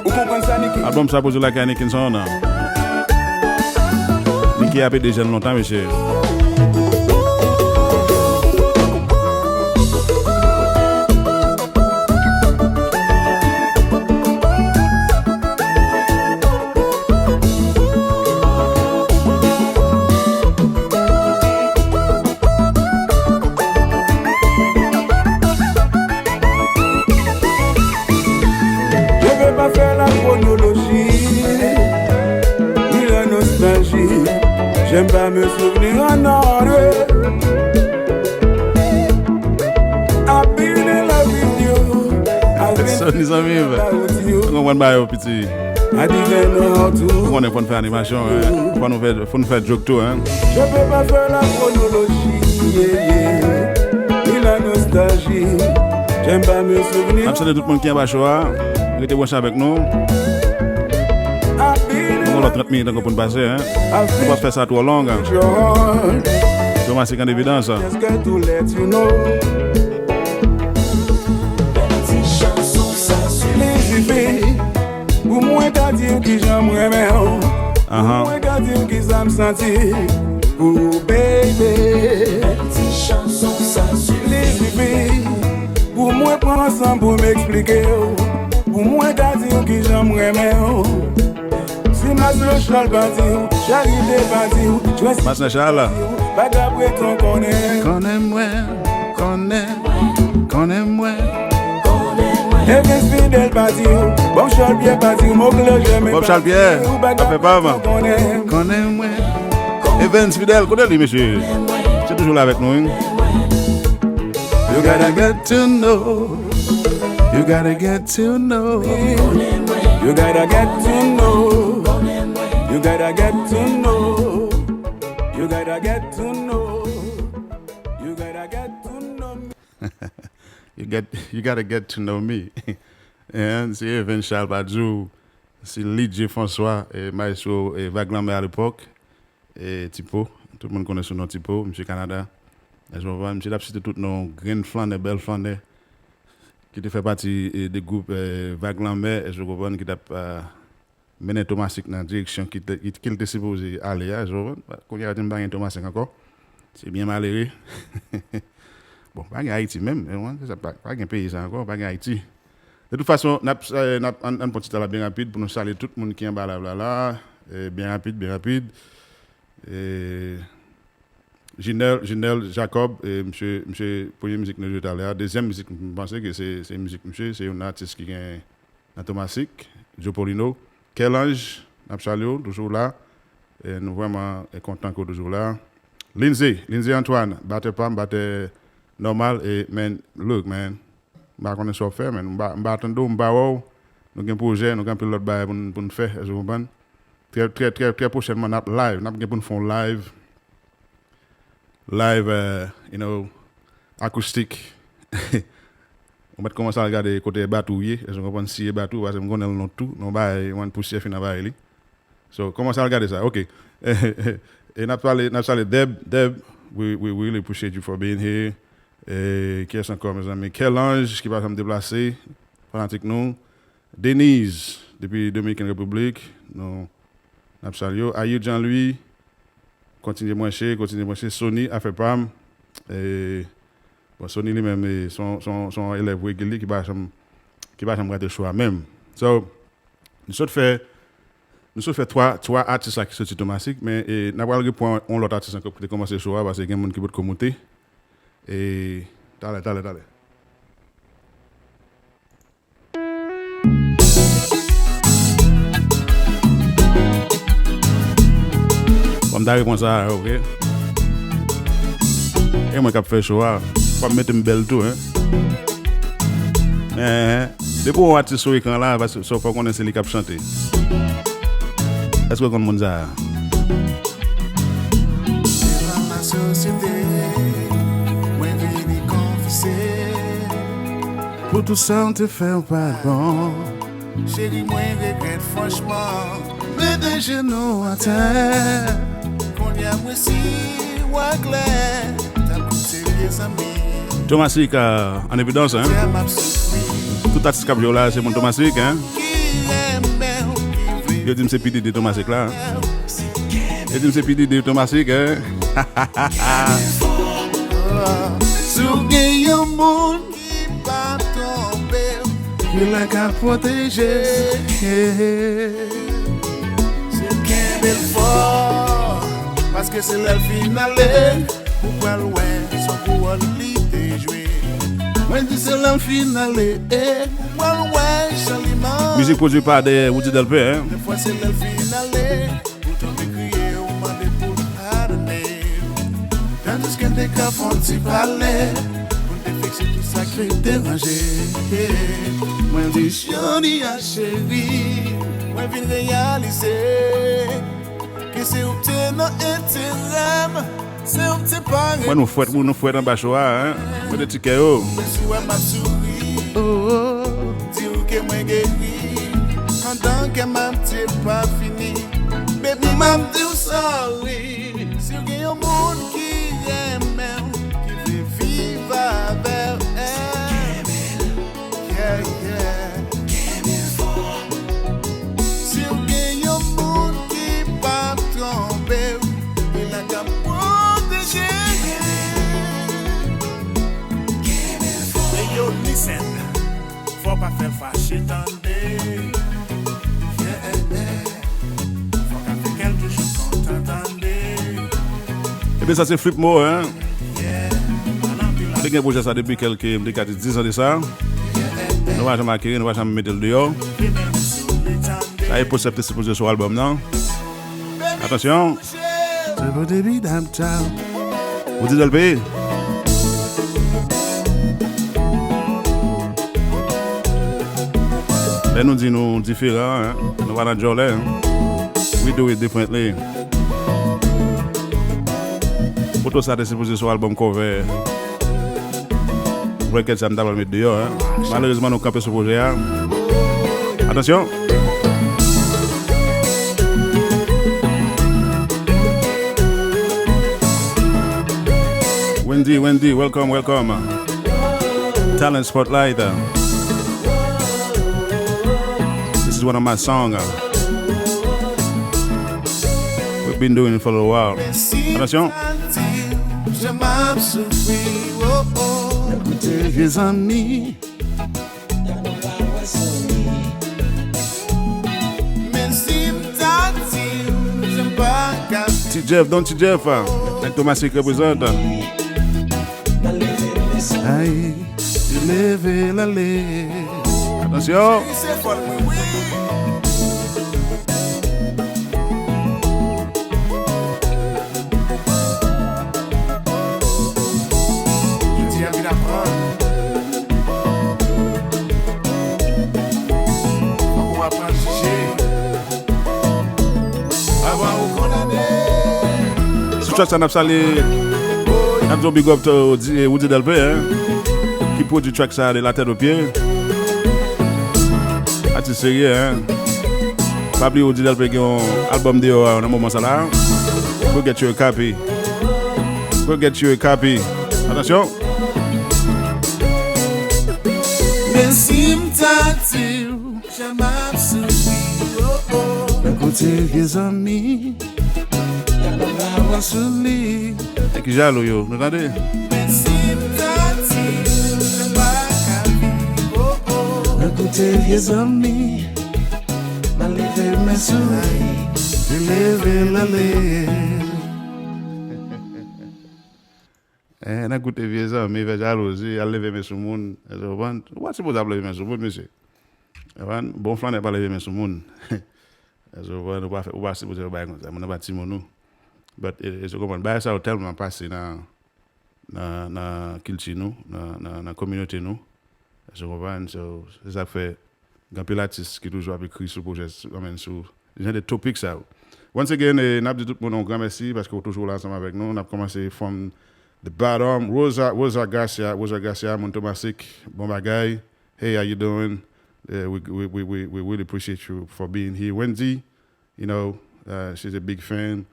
Ou konprann sa, Nicky? Albòm sa pwodui lakay Nickenson, non. Nicky ap ede jèn lontan, mesye. Je vais pas faire la chronologie, ni la nostalgie. J'aime pas me souvenir en ordre. I've been in love with you. I've been Sony zanmi m. About you. Ou konprann ba yo piti. I didn't know how to. Ou konnen fò n fè animasyon, eh. Fò nou fè, fò n fè joke tou, hein. Je peux pas faire la chronologie, yeah, yeah. Ni la nostalgie. J'aime pas me souvenir. N ap salye tout moun ki anba cho a. Rete branche avèk nou. I've been Nou gen lòt trant minit ankò pou n pase, hein. Nou p ap fè sa twò long, hein. Tomasik an evidans. Just got to let you know. Li sifi pou mwen ta di w kijan m renmen w. Ahan. Mwen ka di w kisa m santi pou ou, baby. Ti chanson sa sifi. Li sifi pou mwen pran san pou m eksplike w. Pou mwen ka di w kijan m renmen w. Si Mas Lochal pa di w, Charite pa di w, Jwens Mas Lochal pa di w, Bagla Breton konnen. Konnen mwen, konnen, konnen mwen. Evens Fidel pa di w, Bob Charles Pierre pa di w, Moklo Jeme pa di w, Bagla Breton konnen. Konnen mwen. Evens Fidel, kote li, mesye? Se toujou la avèk nou, wi. You gotta get to know. You gotta get to know. You gotta get to know. You gotta get to know. You gotta get to know. You gotta get to know. You get, you gotta get to know me. And se Evens Charles Badiou, se Lidje François, e maestro, e Vag Lanmè alepòk, e Tipo. Tout moun konnen sou non Tipo, misye Kanada. Èske w konprann? Misye t ap site tout non grenn flannè, bèl flannè, ki te fè pati, e, de gwoup, e, Vag Lanmè, èske w konprann, ki t ap, a, mennen Tomasik nan direksyon ki te, ki, ki l te sipoze ale a, èske w konprann? Kounye a, m pa gen Tomasik ankò. Se byen malere. Bon, pa gen Ayiti menm, e, w konprann, se sa, pa, pa gen peyi sa ankò, pa gen Ayiti. De tout fason, n ap, e, n ap, ann, ann pran ti tan la byen rapid pou nou salye tout moun ki anba live la, la, e, byen rapid, byen rapid. E, Jinèl, Jinèl Jacob, e, misye, misye, premye mizik nou jwe talè a, dezyèm mizik, m panse ke se, se mizik misye, se yon atis ki gen nan Tomasik, Joe Paulino. Kèlanj, n ap salye w, toujou la. E, nou vrèman, e, kontan ke w toujou la. Lindsay, Lindsay Antoine, batè pa m, batè nòmal, e, man, look, man, m pa konnen sa w ap fè, man, m pa, m pa tande w, m pa wè w, nou gen pwojè, nou gen anpil lòt bagay pou n, pou n fè, èske w konprann? Trè, trè, trè, trè pwochènman, n ap live, n ap gen pou n fè yon live, live, e, you know, akoustik. Ou mèt kòmanse al gade kote Batou ye, èske w konprann, siye Batou, paske m konnen l non tou, non bagay, yon pousyè fin anvayi li. So, kòmanse al gade sa, ok. E n ap pale, n ap salye Deb, Deb, we, we really appreciate you for being here. E kiyès ankò, mezanmi? Kèlanj, ki pa janm deplase, fanatik nou. Denise, depi Dominican Republic, nou, n ap salye w. Ayid Jean Louis, kontinye branche, kontinye branche. Sony, afè pa m. E, bon, Sony li menm, e, se yon, se yon, se yon elèv regilye ki pa janm, ki pa janm rate show a menm. So, nou sot fè, nou sot fè twa, twa atis la ki soti Tomasik, men, e, n ap pral repran yon lòt atis ankò ki te kòmanse show a, paske gen moun ki potko moute. E, talè, talè, talè. Bon, m ta reponn sa, ok. E mwen k ap fè show a. Fò m mete m bèl tou, en. Enhen. Depi w wè yon atis sou ekran la, paske sa w fò konnen se li k ap chante. Èske w konn moun sa a? Devan lasosyete, mwen vini konfese. Pou tout sa m te fè w pa t bon. Cheri, mwen regrèt franchman. Mete jenou atè. Kounye a mwen si w a klè. T ap koute vye zanmi. Tomasik, euh, an evidans, hein? Tè m ap soufri. Tout atis k ap jwe la, se moun Tomasik, hein? Ki renmen w, ki vle. Yo di m se P D D Tomasik la. Yo di m se P D D Tomasik, hein? Si w gen yon moun ki pa twonpe w, ki la ka pwoteje. Se kenbe l fò, paske se lè l fin ale, ou pral wè se yon wòl li te jwe. Mwen di se lè l fin ale, eh, ou pral wè jan li manje. Mizik pwodui pa de Woody Delpé, hein? Defwa se lè l fin ale, ou tonbe kriye, ou mande pou l padone. Tandiske n te ka fè yon ti pale, pou n te fikse tout sa k te deranje. Mwen di, Shania cheri, mwen vin reyalize ke se ou k te nan enterè m, se ou k te pare. Mwen nou fwèt, nou fwèt anba cho a, hein? Mete ti kè yo. Mwen si wè m ap souri. Oh, oh. Di w ke mwen geri. Pandan kè m ap di pa fini. Baby, m ap di w sorry. Si w gen yon moun ki renmen w, ki vle viv avè w, eh. Yeah, yeah. Si w gen yon moun ki Ebyen, sa se Flip Mo, hein? M te gen pwojè sa depi kèlke, m te ka di diz an de sa. Nou pa janm akeri, nou pa janm mete l deyò. Sa e konsèp te sipoze sou albòm nan. Atansyon. Ou di Delpe. Lè nou di nou diferan, hein? Nou pa nan djòlè, hein? We do it differently. Foto sa te sipoze sou albòm cover. Record sa m ta pral met deyò, hein. Malerezman, nou kanpe sou pwojè a. Atansyon. Wendy, Wendy, welcome, welcome. Talent Spotlight. This is one of my song. We've been doing it for a little while. Atansyon. Koute vye zanmi. Ti Jeff, Don Ti Jeff, ah. Nèg Tomasik reprezante. Ay, leve l ale. Atansyon. Jodi a vin aprann. Fòk ou aprann jije avan ou kondane. Sou track sa n ap salye, n ap di yon big up to Di- Woody Delpe, hein, ki pwodui track sa de la tèt o pye. Atis serye, hein. Pa bliye Woody Delpe gen yon albòm deyò a nan moman sa la. Go get you a copy. Go get you a copy. Atansyon. Men si m ta di w, jan m ap soufri, oh, oh. Nan kote vye zanmi, y ap pa wè sou li. Nèg ki jalou yo, nou tande? Men si m ta di w, jan m pa ka viv, oh, oh. Nan kote vye zanmi, m a leve men sou li, li leve l ale. Eh, nan koute vye zanmi, fè jalouzi, al leve men sou moun. Èske w konprann? Ou pa sipoze ap leve men sou moun, mesye. Ou konprann? Bon flannè pa leve men sou moun. Èske w konprann? Ou pa fè, ou pa sipoze fè bagay konsa. Moun nan pa timoun ou. But, e- èske w konprann? Bagay sa yo tèlman pase nan, nan, nan kilti nou, nan, nan, nan kominote nou. Èske w konprann? So, se sa k fè gen anpil atis ki toujou ap ekri sou pwojè, I mean, sou jan de topik sa yo. Once again, eh, n ap di tout moun yon gran mèsi paske w toujou la ansanm avèk nou. N ap kòmanse from the bottom. Rosa, Rosa Garcia, Rosa Garcia, moun Tomasik, bon bagay. Hey, how you doing? Eh, we, we, we, we, we really appreciate you for being here. Wendy, you know, uh, she's a big fan.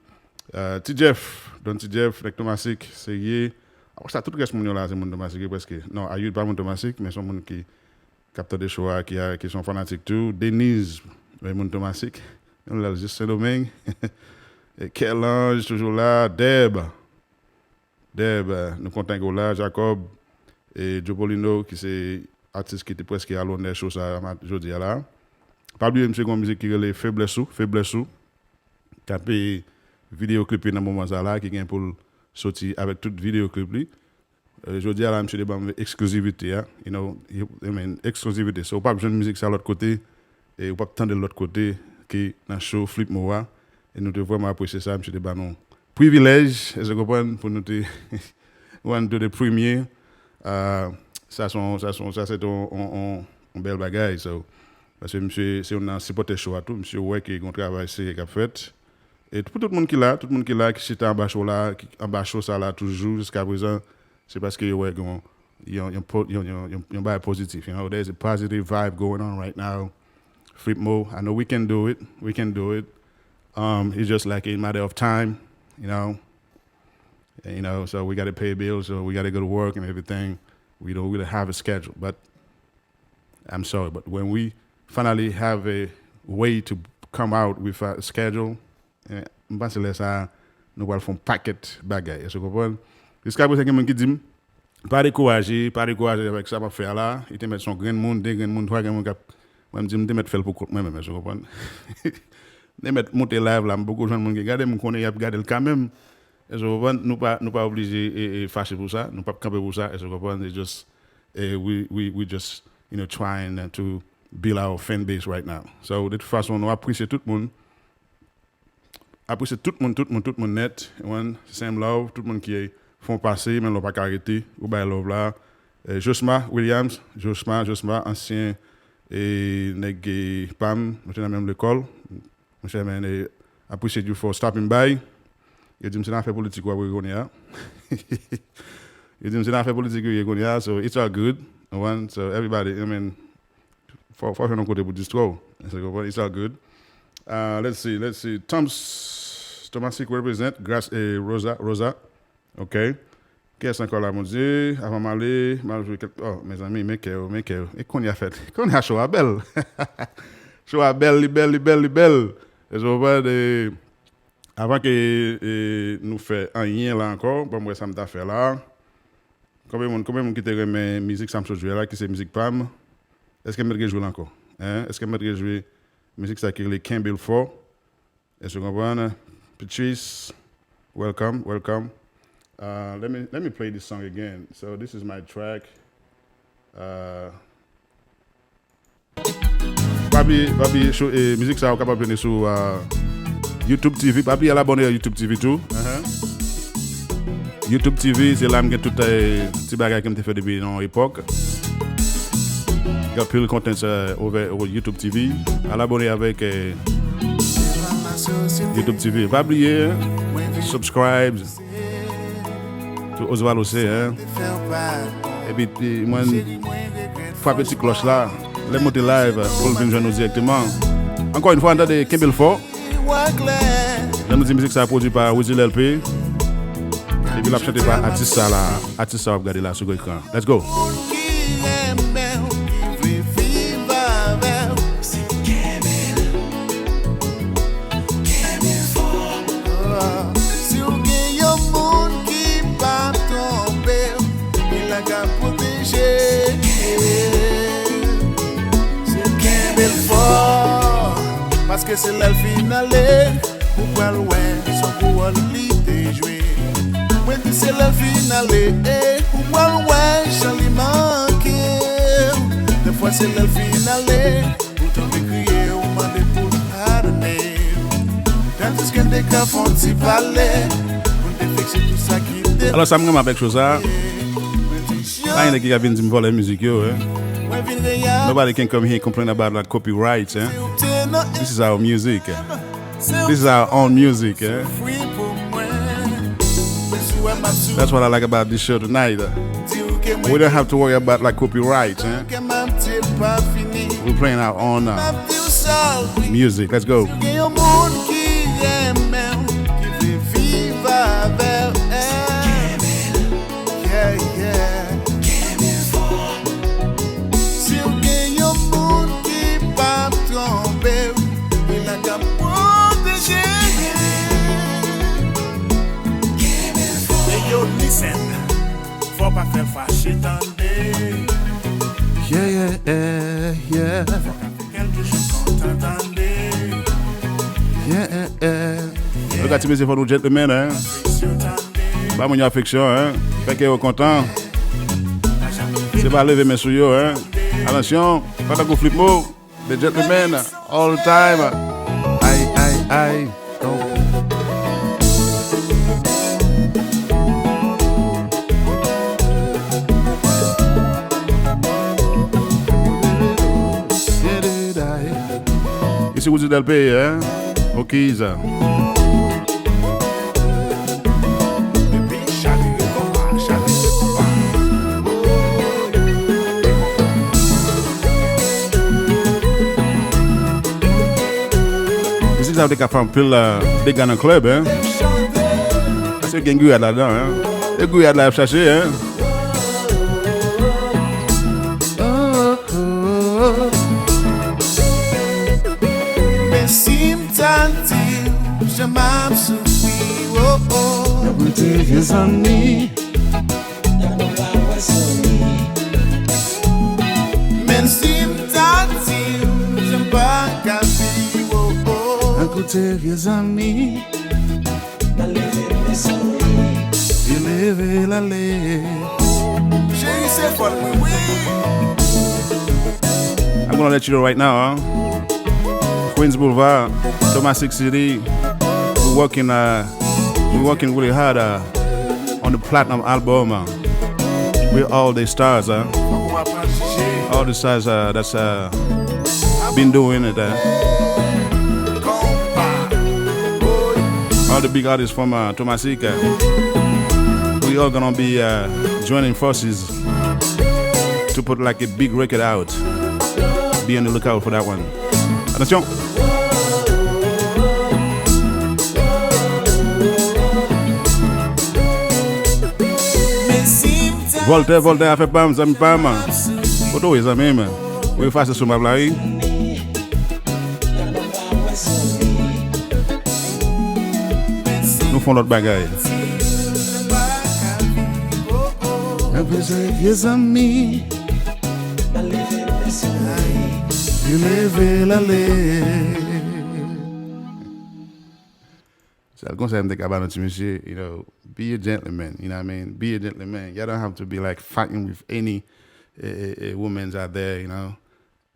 Uh, Ti Jeff, Don Ti Jeff, nèg Tomasik, serye. Apre sa, tout rès moun yo la, se moun Tomasik yo prèske. Non, Ayud pa moun Tomasik, men se yon moun ki, k ap tande show a, ki a, ki se yon fanatik tou. Denise, men moun Tomasik, yon lè l jis Sendomeng. E Kèlanj, toujou la. Deb, Deb, eh, nou kontan ke w la, Jacob, e Jopolino, ki se atis ki te prèske alonè show sa a mat-, jodi a la. Pa bliye, misye gen yon mizik ki rele Feblès Ou, Feblès Ou, k ap, eh, videyo klipe nan moman sa a la, ki gen pou l soti avèk tout videyo klip li. Eh, jodi a la, misye te ban m eksklizivite a, you know, you- I mean, eksklizivite. So, w p ap jwenn mizik sa lòt kote, e w p ap tande l lòt kote ke nan show Flip Mo a. E nou te vrèman apresye sa, misye te ban nou privilèj, èske w konprann, pou nou te one to the premye. Ah, sa se yon, sa se yon, sa se te yon, yon, yon, yon bèl bagay. So, paske misye se youn nan sipòtè show a tou, misye wè ke gen yon travay serye k ap fèt. E pou tout moun ki la, tout moun ki la, ki chita anba show la, ki anba show sa la toujou jiska prezan, se paske yo wè gen yon, yon, yon, po- yon, yon, yon, yon bagay pozitif. You know, there's a positive vibe going on right now. Flip Mo, I know we can do it. We can do it. Um, it's just like a matter of time, you know. And, you know, so we gotta pay bills, so we gotta go to work and everything. We don't really have a schedule, but I'm sorry, but when we finally have a way to come out with a schedule, eh, m panse lè sa a, nou pral fè yon pakèt bagay. Èske w konprann? Jiska prezan, gen moun ki di m, pa dekouraje, pa dekouraje avèk sa m ap fè a la. Li te mèt se yon grenn moun, de grenn moun, twa grenn moun k ap Mwen, m di, m te mèt fè l pou kont mwen menm, èske w konprann? M te mèt monte live la, m poko jwenn moun ki gade, m konnen y ap gade l kanmenm. Èske w konprann? Nou pa, nou pa oblije, e, e, fache pou sa, nou p ap kanpe pou sa, èske w konprann? It's just, e, we, we, we just, you know, trying to build our fan base right now. So, de tout fason, nou apresye tout moun. Apresye tout moun, tout moun, tout moun nèt. One, same love, tout moun ki fè w pase, menm lè w pa ka rete, ou bay love la. E, Josma Williams, Josma, Josma, ansyen, e, nèg, e, pa m, nou te nan menm lekòl. Monchè, man, e, appreciate you for stopping by. Yo di m se nan afè politik w ap rele kounye a. Yo di m se nan afè politik yo ye kounye a, so it's all good. One, so everybody, I mean, fò, fò jwenn yon kote pou distrè w. So, it's all good. Uh, let's see, let's see. Thomas, Thomas Sick represent, Grace, eh, Rosa, Rosa. Ok. Kiyès ankò la, Bondye? Avan m ale, m al jwe kèk, oh, mezanmi, men kè yo, men kè yo. E kounye a fèt. Kounye a cho a bèl. Cho a bèl, li bèl, li bèl, li bèl. E so, avan ke, eh, nou fè anyen la ankò, ban m wè sa m ta fè la. Konbyen moun, konbyen moun ki te renmen mizik sa m sot jwe la, ki se mizik pa m? Èske m mèt rejwe l ankò? Hein? Èske m mèt rejwe mizik sa ki rele Kenbe l Fò? Èske w konprann? Patrice, welcome, welcome. Uh, let me, let me play this song again. So this is my track. Uh, Pa bliye, pa bliye, show, eh, mizik sa ou kapab jwenn sou, ah, YouTube T V. Pa bliye al abòne a YouTube T V tou. Uh-huh. YouTube T V, se la m gen tout, eh, ti bagay ke m te fè depi yon epòk. Gen anpil content, eh, over, over YouTube T V. Al abòne avèk, eh, YouTube T V. Pa bliye, subscribe. Tou Osvaldo se, hein. Epi, epi mwen frape ti klòch la. Lè m monte live, pou l vin jwenn nou dirèkteman. Ankò yon fwa, n tande Kenbe l Fò. Jan nou di, mizik sa a pwodui pa Weezy L P. Epi l ap chante pa atis sa la. Atis sa w ap gade la sou ekran. Let's go. Kenbe l fò. Si w gen yon moun ki pa twonpe w, li la ka pwoteje w. Se kenbe l fò, paske se lè l fin ale, ou pral wè se yon gwo wòl li te jwe. Mwen di se lè l fin ale, ou pral wè jan li manke w. Dèfwa se lè l fin ale, ou tonbe kriye, ou mande pou l padone w. Tandiske m te ka fè yon ti pale, pou m te fikse tout sa ki te. Alò, sa m renmen avèk cho sa, pa gen nèg ki ka vin di m vòlè mizik yo, hein. Nobody can come here and complain about, like, copyright, hein. This is our music. This is our own music, eh? That's what I like about this show tonight. We don't have to worry about, like, copyright, eh? We're playing our own, uh, music. Let's go. Yeah, yeah. Si w gen yon moun ki pa twonpe w, li la k ap pwoteje w. Hey yo, listen. Fò w pa fè l fache, tande. Yeah, yeah, yeah, yeah. Fò w ka fè kè l toujou kontan, tande. Yeah, yeah, yeah. Nou ka ti mesye, fò nou gentleman, hein. Ba moun yo afeksyon, hein. Fè kè yo kontan. Se pa leve men sou yo, hein. Atansyon, pa tankou Flipmo. The gentleman, all time. Ay, ay, ay. Oh. Isi Weezy L P, hein? Okiza. Mizik sa yo te ka fè anpil, euh, dega nan klèb, hein. Paske gen gwiyad ladan, hein. E gwiyad la y ap chache, hein. Men si m ta di w jan m ap soufri, oh, oh. Mwen te vye zanmi. Men si m ta di w Koute vye zanmi. Li leve l ale. Cheri, se fòl mwen, wi. I'm gonna let you know right now, huh? Queens Boulevard, Thomasik City. We're working, uh, we're working really hard, uh, on the platinum album. Uh, we're all the stars, uh, all the stars, uh, that's, uh, been doing it, uh, all the big artists from, uh, Thomasik, uh, we all gonna be, uh, joining forces to put, like, a big record out. Be on the lookout for that one. Attention. Voltaire, Voltaire, afè pa m, zanmi pa m. Kote w ye, zanmi m? Ou efase sou map la, wi. Nou fè yon lòt bagay. Mwen bezwen vye zanmi. Li leve l ale. Sèl konsèy m te ka ba nou ti mesye, you know, be a gentleman, you know what I mean? Be a gentleman. Y'all don't have to be, like, fighting with any, eh, eh, eh, women's out there, you know.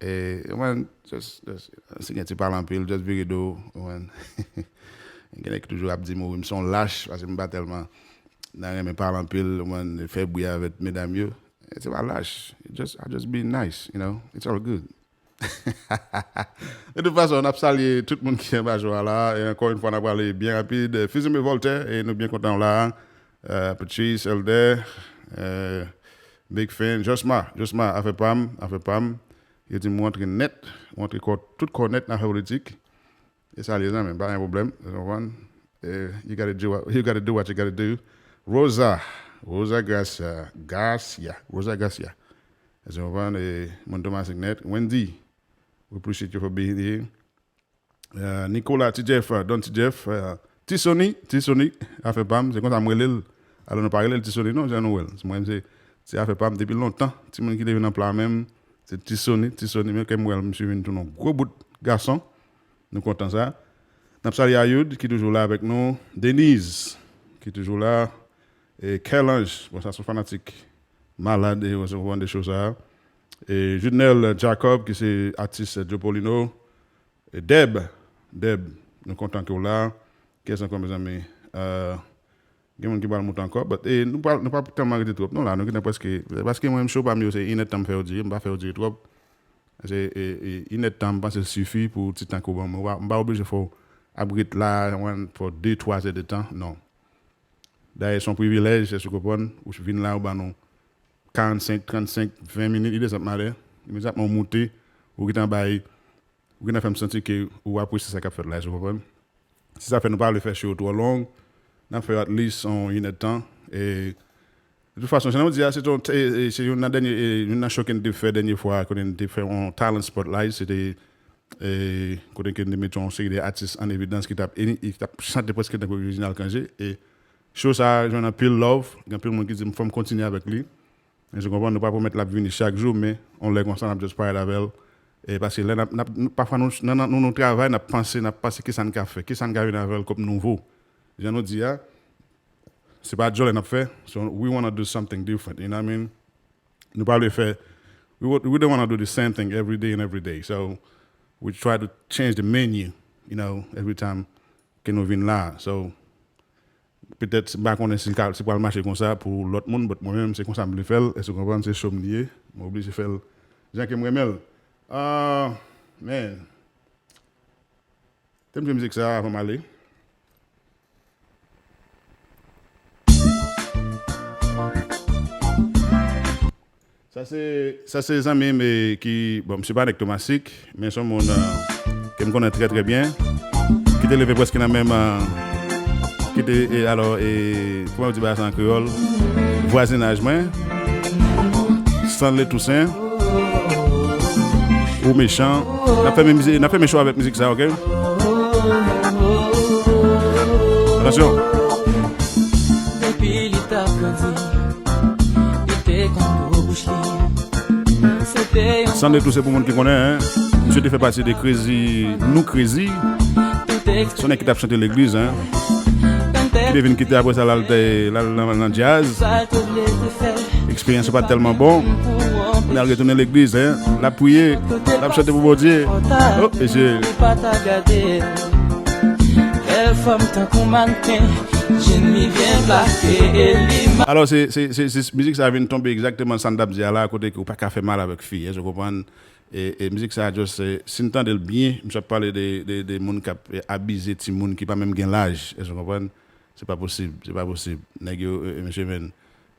Eh, man, just, just, si gen ti pale anpil, just vire do, man. Gen nèg ki toujou ap di m, wi, m se yon lach, paske m pa tèlman nan renmen pale anpil, man, fè bri avèk medam yo. Eh, se pa lach. Just, I just be nice, you know. It's all good. De tout fason, n ap salye tout moun ki anba cho a la. E ankò yon fwa, n ap prale byen rapid. Fizeme Voltaire, e nou byen kontan w la. Euh, Patrice, Elder, euh, Big Fan, Josma, Josma, afè pa m, afè pa m. Yo di m w antre nèt, w antre kò, tout kò nèt nan afè politik. E sa l ye zanmi m, pa gen pwoblèm, ou konprann? Eh, you gotta do what, you gotta do what you gotta do. Rosa, Rosa Gracia, Garcia, Rosa Gracia. Èske w konprann? E, moun Thomas Signet, Wendy, we appreciate you for being here. Eh, Nicolas, T J F, eh, Don T J F, eh, Tisoni, Tisoni, afè pa m, se konsa m rele l. Alò, nou pa rele l Tisoni non, jan nou wè l. Mwen, se, se afè pa m depi lontan. Timoun ki te vin nan pla menm, se Tisoni, Tisoni, men ke m wè l, misye vin tounen yon gwo bout gason. Nou kontan sa. N ap salye Ayoud, ki toujou la avèk nou. Denise, ki toujou la. E Kèlanj, bon, sa se yon fanatik malad, e resevwa de cho sa. E Judnel Jacob, ki se atis Jopolino. E Deb, Deb, nou kontan ke w la. Kiyès ankò, mezanmi? Euh, gen moun ki pral moute ankò, but, e nou pa, nou pa tèlman rete twòp non la, nou gentan prèske, paske mwen menm cho pa m yo se inèdtan m fè yo dire, m pa fè yo dire twòp. Se, e, e, inèdtan, m panse l sifi pou ti tan ke w ban mwen. M pa, m pa oblije fè w ap ret la, mwen, for de, twa zè de tan, non. Dayè, se yon privilèj, èske w konprann? Ou vin la, ou ban nou karannsenk, trannsenk, ven minit, li desann malè. Imedyatman, ou moute, ou gentan bay, ou gentan fè m santi ke ou apresye sa k ap fèt la, èske w konprann? Se sa fè nou pa vle fè cho yo twò long. N ap fè yo at least yon inèdtan. E, de tout fason, jan nou di a, se yon, e, e, se youn nan dènye, e, youn nan cho ke n te fè dènye fwa, kote n te fè yon talent spotlight, se te, e, kote ke n te mete yon seri de atis an evidans ki t ap, e, ki t ap chante prèske tankou Reginald Cangé. E cho sa a jwenn anpil love, gen anpil moun ki di m fò m kontinye avèk li. Men, ou konprann, nou pa pwomèt l ap vini chak jou, men yon lè konsa, n ap just parèt avè l. E paske lè n ap, n ap, nou, pafwa, nou, nan, nan, nou, nou travay, n ap panse, n ap panse kisa n ka fè, kisa n ka vin avè l kòm nouvo. Jan nou di a, se pa djòlè n ap fè, so we wanna do something different, you know what I mean? Nou pa vle fè, we, wa- we don't wanna do the same thing every day and every day, so we try to change the menu, you know, every time ke nou vin la, so, petèt, m pa konnen si l ka, si pral mache konsa pou lòt moun, but mwen menm, se konsa m vle fè l, èske w konprann? Se cho m li ye, mwen oblije fè l jan ke m renmen l. Ah, man. Te m jwe mizik sa avan m ale. Sa se, sa se zanmi m, e, ki, bon, misye pa nèg Tomasik, men se yon moun, e, ke m konnen trè, trè byen, ki te leve prèske nan menm, e, ki te, e, alò, e, kòman yo di bagay sa an kreyòl? Vwazinaj mwen, Stanley Toussaint, ou mechan. N ap fèmen mizik, n ap fèmen cho avèk mizik sa, oke? Atansyon. Depi li t ap grandi, li te konn gwo bouch li. Se te yon Sann de tou se pou moun ki konnen, en. Misye te fè pati de Crazy, Nou Crazy. Tout Se yon nèg ki t ap chante legliz, hein. Ki te vin kite apre sa, l al te- l al nan, nan djaz. Eksperyans yo pa t tèlman bon. Kounye a l retounen legliz, hein. L ap priye, l ap chante pou Bondye. Oh, mesye. Bèl fanm tankou mannequin, je n li byen plase e li ma- Alò, se, se, se, se, mizik sa vin tonbe egzakteman sa n t ap di a la, kote ke ou pa ka fè mal avèk fi, èske w konprann? E, e mizik sa, just, eh, si n tande l byen, misye ap pale de, de, de moun k ap, eh, abize timoun ki pa menm gen laj, èske w konprann? Se pa posib, se pa posib. Nèg yo, eh, eh, mesye, men,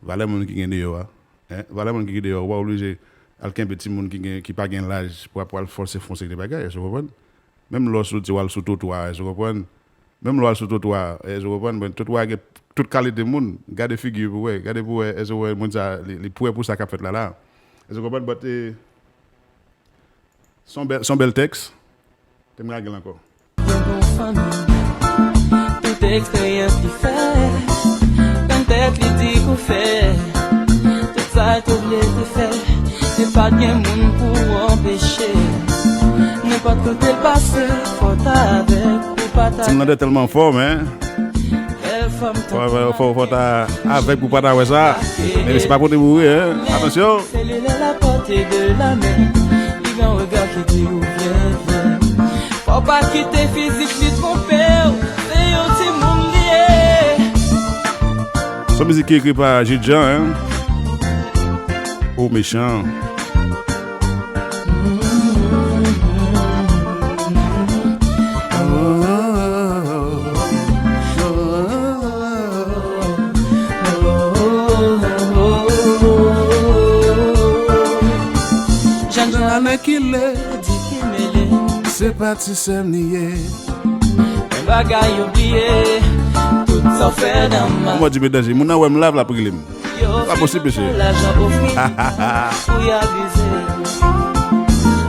valè moun ki gen deyò a, hein? Valè moun ki gen deyò a, ou pa oblije al kenbe timoun ki gen, ki pa gen laj pou, pou al fòse fè yon seri de bagay, èske w konprann? Menm lè w soti, w al sou twotwa, èske w konprann? Menm lè w al sou twotwa, èske w konprann? Bon, twotwa gen tout kalite moun. Gade figi pou wè, gade pou wè, èske w wè moun sa, li, li prè pou sa k ap fèt la la? Èske w konprann? But, eh, se yon bèl, se yon bèl tèks. Te m lage l ankò. Tout eksperyans li fè, nan tèt li di kou fè. Tout sa l te vle te fè, men pa t gen moun pou anpeche. Nenpòt kote l pase, fò w ta avèk pou pataje. Timoun nan te tèlman fò, men. Bèl fanm Fò, fò, fò, fò ta avèk pou pa ta wè sa. Men se pa kote pou ye, hein. Atansyon. Selilè la pòte de la men. Li gen yon rega ki di ou vyen, vyen. Fò w pa kite fizik li twonpe w. Se yon timoun li ye. Se yon mizik ki ekri pa Jude Jean, hein. Ou mechan. Jan jan alè ki lè, di ki mele. Se pa ti sè m li ye. Men bagay yo bliye, tout sa w fè nan ma- Mwen di medanje, moun nan wè m la, l ap rele m. Pa posib, mesye. Lajan ofri pou y abize.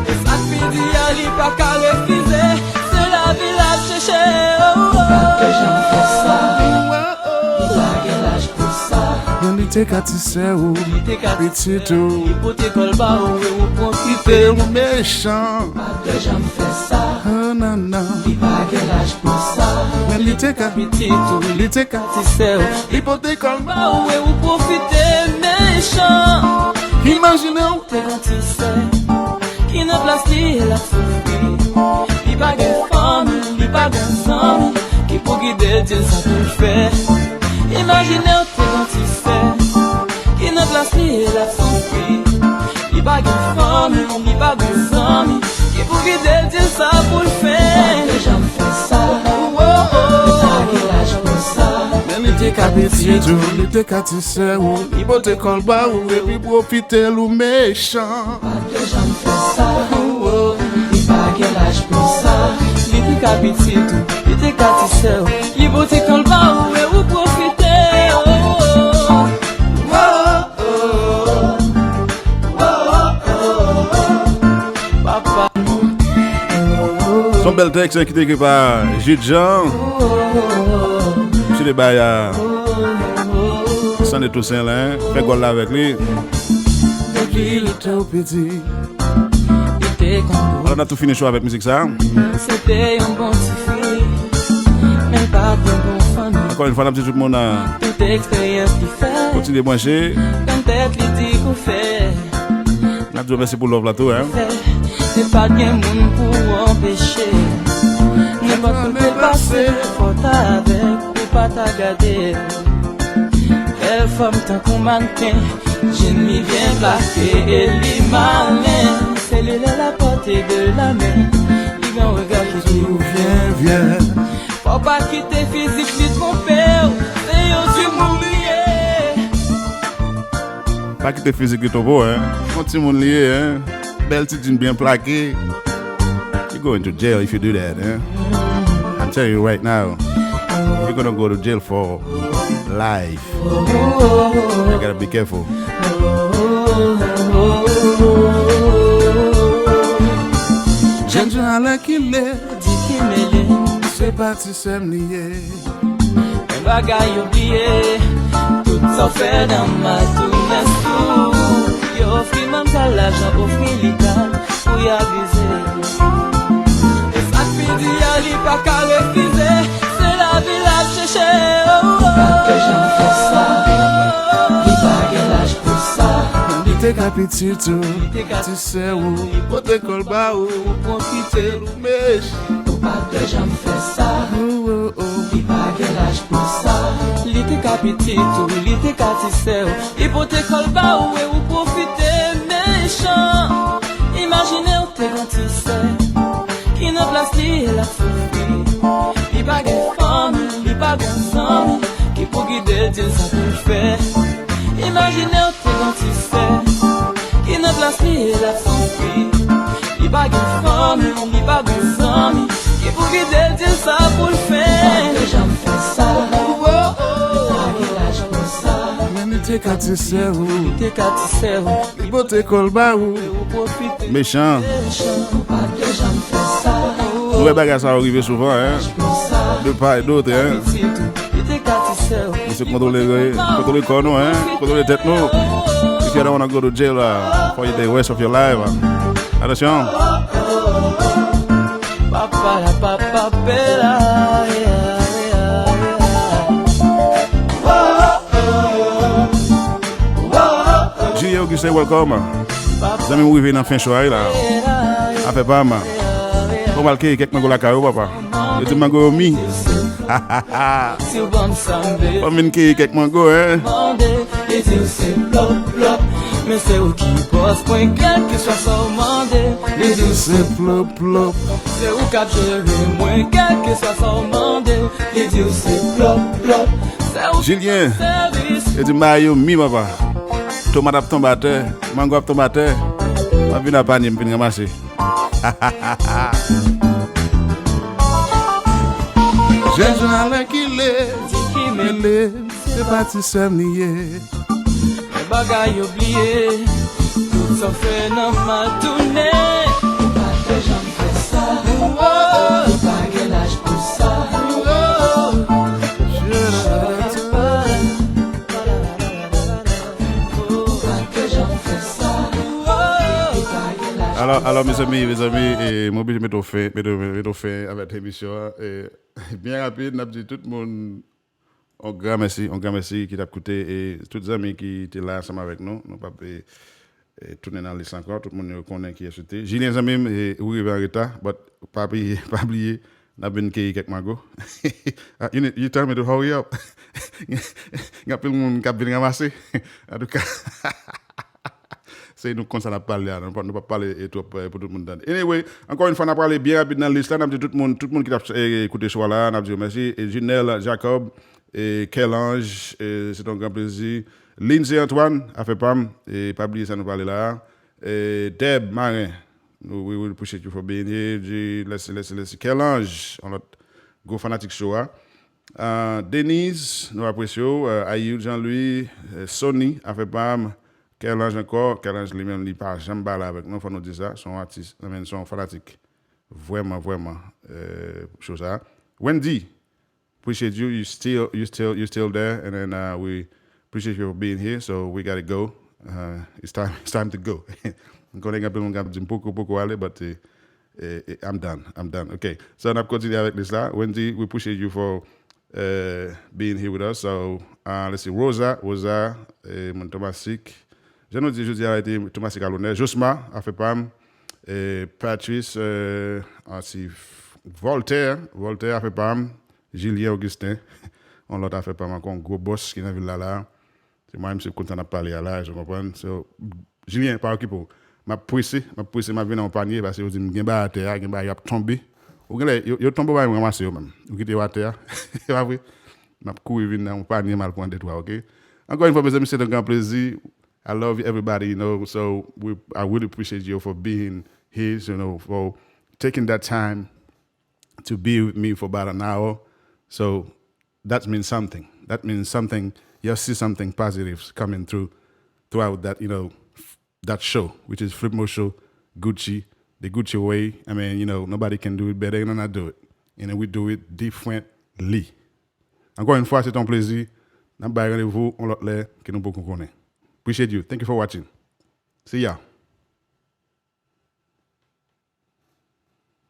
E sa k pi di a, li pa ka refize. Se lavi l ap chèche, oh, oh. Li pa t janm fè sa. Li pa gen laj pou sa. Men li te ka ti sè ou, li te ka ti pitit ou. Li pote kò l ba ou e ou pwofite. Ou mechan. Li pa t janm fè sa. Oh, non, non. Li pa gen laj pou sa. Men li te ka pitit ou, li te ka ti sè ou. Li pote kò l ba ou e ou pwofite, mechan. Imajine w. Te gen ti sè ki nan plas li e l ap soufri. Li pa gen fanmi, li pa gen zanmi ki pou gide l, di l sa pou l fè. Imajine w te gen ti sè ki nan plas li e l ap soufri. Li pa gen fanmi, li pa gen zanmi ki pou gide l, di l sa pou l fè. Li pa t janm fè sa. Oh, oh, oh. Li pa gen laj pou sa. Men li te ka pitit ou, li te ka ti sè ou. Li pote kò l ba ou epi pwofite l, ou mechan. Li pa t janm fè sa. Oh, oh. Li pa gen laj pou sa. Li te ka pitit ou, li te ka ti sè ou. Li pote kò l ba ou e ou pwofite. Oh, oh, oh. Se yon bèl tèks, hein, ki te ekri pa Jude Jean. Misye te bay a Sandre Toussaint la, hein, fè gòl la avèk li. Depi lè w piti. Alò, n ap tou fini show avèk mizik sa. Se te yon bon ti fi, men l pa t yon bon fanmi. Ankò yon fwa, n ap di tout moun, ah, tout eksperyans li fè, kontinye branche. Nan tèt li di kou fè. N ap di w mèsi pou love la tou, hein. Se pa t gen moun pou anpeche. Nenpòt kote l pase, fò w ta avè l pou pa ta gade l. Bèl fanm tankou mannequin, je n li byen plase e li malen. Selilè la pòte de la men, li gen yon rega ki di ou vyen, vyen. Fò w pa kite fizik li twonpe w, se yon timoun li ye. Pa kite fizik li twonpe w, hein. Yon timoun li ye, hein. Bèl ti djin byen plake. You going to jail if you do that, hein. I'm telling you right now, you're gonna go to jail for life. You gotta be careful. Jèn jan alè ki lè, di ki mele, se pa ti sè m li ye. Men bagay yo bliye, tout sa w fè nan mal tounen sou ou. Yo ofri manmzèl lajan, ofri li kal pou y abize. E sa k pi di a, li pa Pa ka refize, se lavi l ap chèche. Ou pa t janm fè sa, li pa gen laj pou sa. Li te ka pitit ou, li te ka ti sè ou, li pote kò l ba ou, ou pwofite l ou mechan. Ou pa t janm fè sa, li pa gen laj pou sa. Li te ka pitit ou, li te ka ti sè ou, li pote kò l ba ou e ou pwofite mechan. Imajine w te gon ti sè ki nan plas li e l ap soufri. Li pa gen fanmi, li pa gen zanmi ki pou gide l, di l sa pou l fè. Imajine w te gon ti sè ki nan plas li e l ap soufri. Li pa gen fanmi, li pa gen zanmi ki pou gide l, di l sa pou l fè. Ou pa t janm fè sa. Ou pa gen laj pou sa. Men li te ka ti sè ou. Li te ka ti sè ou. Li pote kò l ba ou. Mechan. Nou wè bagay sa yo rive souvan, hein? De part et d'autre, hein? Misye kontwole, kontwole kò nou, hein? Kontwole tèt nou. If you don't wanna go to jail, uh, for the rest of your life, uh, atansyon. Julie Augustin, welcome. Zanmi m, rive nan fen show a wi la. Afè pa m. Bon, m al keyi kèk mango lakay ou, papa. Yo di mango yo mi. Fò m vin keyi kèk mango, hein. Li di w se plop, plop. Men se ou ki bòs mwen, kèlkeswa sa w mande. Li di w se plop, plop. Se ou k ap jere mwen, kèlkeswa sa w mande. Li di w se plop, plop. Se ou ki Julien, sèvis. Yo di m bagay yo mi, papa. Tomat ap tonbe atè, mango ap tonbe atè. M ap vin ak panye m fin ranmase. Jèn jan alèkile, di ki mele, se pa ti sè m li ye. Men bagay yo bliye, tout sa w fè nan mal tounen. Ou pa t janm fè sa, ou pa gen laj pou sa. Ou pa t janm fè sa, ou pa gen laj pou sa. Alò, alò, mezanmi, mezanmi, e, m oblije mete w fen, mete, mete w fen avèk emisyon an. E, byen rapid, n ap di tout moun yon gran mèsi, yon gran mèsi ki t ap koute, e tout zanmi ki te la ansanm avèk nou. Nou p ap, e, e, tounen nan lis la ankò. Tout moun yo konnen kiyès ou te. Julien, zanmi m, e, ou rive an reta, but pa bliye, pa bliye, n ap vin keyi kèk mango. Ah, you need, you tell me to hurry up. Gen anpil moun k ap vin ranmase. Antouka, se nou konsa n ap pale a, nou p ap, nou p ap pale, e, twòp, e, pou tout moun tande. Anyway, ankò yon fwa, n ap prale byen rapid nan lis la, n ap di tout moun, tout moun ki t ap, e, koute show a la, n ap di yo mèsi. E Junel Jacob, e Kèlange, e se t yon gran plezi. Lindsay Antoine, afè pa m, e pa bliye sa nou pale la a. E Deb Marin, we, we appreciate you for being here. Di, lèsi, lèsi, lèsi. Kèlange, yon lòt gwo fanatik show a. Ah, Denise, nou apresye w. Ah, Ayou, Jean Louis, eh, Sony, afè pa m. Kèlange ankò. Kèlange li menm, li pa janm pale avèk nou, fò nou di sa. Se yon atis, I mean, se yon fanatik vrèman, vrèman, eh, show sa. Wendy, appreciate you. You still, you still, you still there, and then, uh, we appreciate you being here. So we gotta go. Uh, it's time, it's time to go. M konnen gen anpil moun k ap di m poko, poko ale, but, eh, eh, eh, I'm done, I'm done. Ok, so n ap kontinye avèk lis la. Wendy, we appreciate you for, uh, being here with us. So, uh, let's see, Rosa, Rosa, eh, moun Tomasik. Jan nou di, jodi a, rete Tomasik a lonè. Josma, afè pa m. Eh, Patrice, eh, ansi, Voltaire, Voltaire, afè pa m. Julien Augustin, yon lòt afè pa m ankò, yon gwo bòs ki nan vil la la. Se mwen menm, se kontan n ap pale a la, ou konprann? So, Julien, pa okipe w. M ap prese, m ap prese, m ap vin nan yon panye, paske yo di m gen bagay atè a, gen bagay y ap tonbe. Ou genlè, yo, yo tonbe, w pa menm ranmase yo menm. Ou kite yo atè a, se pa vre? M ap kouri vin nan yon panye, m al pran de twa, ok? Ankò yon fwa, mezanmi, se yon gran plezi. I love everybody, you know, so we, I really appreciate you for being here, you know, for taking that time to be with me for about an hour. So that means something. That means something. You'll see something positive coming through throughout that, you know, that show, which is Flip Mo Show, Gucci, the Gucci way. I mean, you know, nobody can do it better than I do it. And we do it differently. Ankò yon fwa, se yon plezi. N ap bay randevou yon lòt lè ke nou poko konnen. Appreciate you. Thank you for watching. See ya.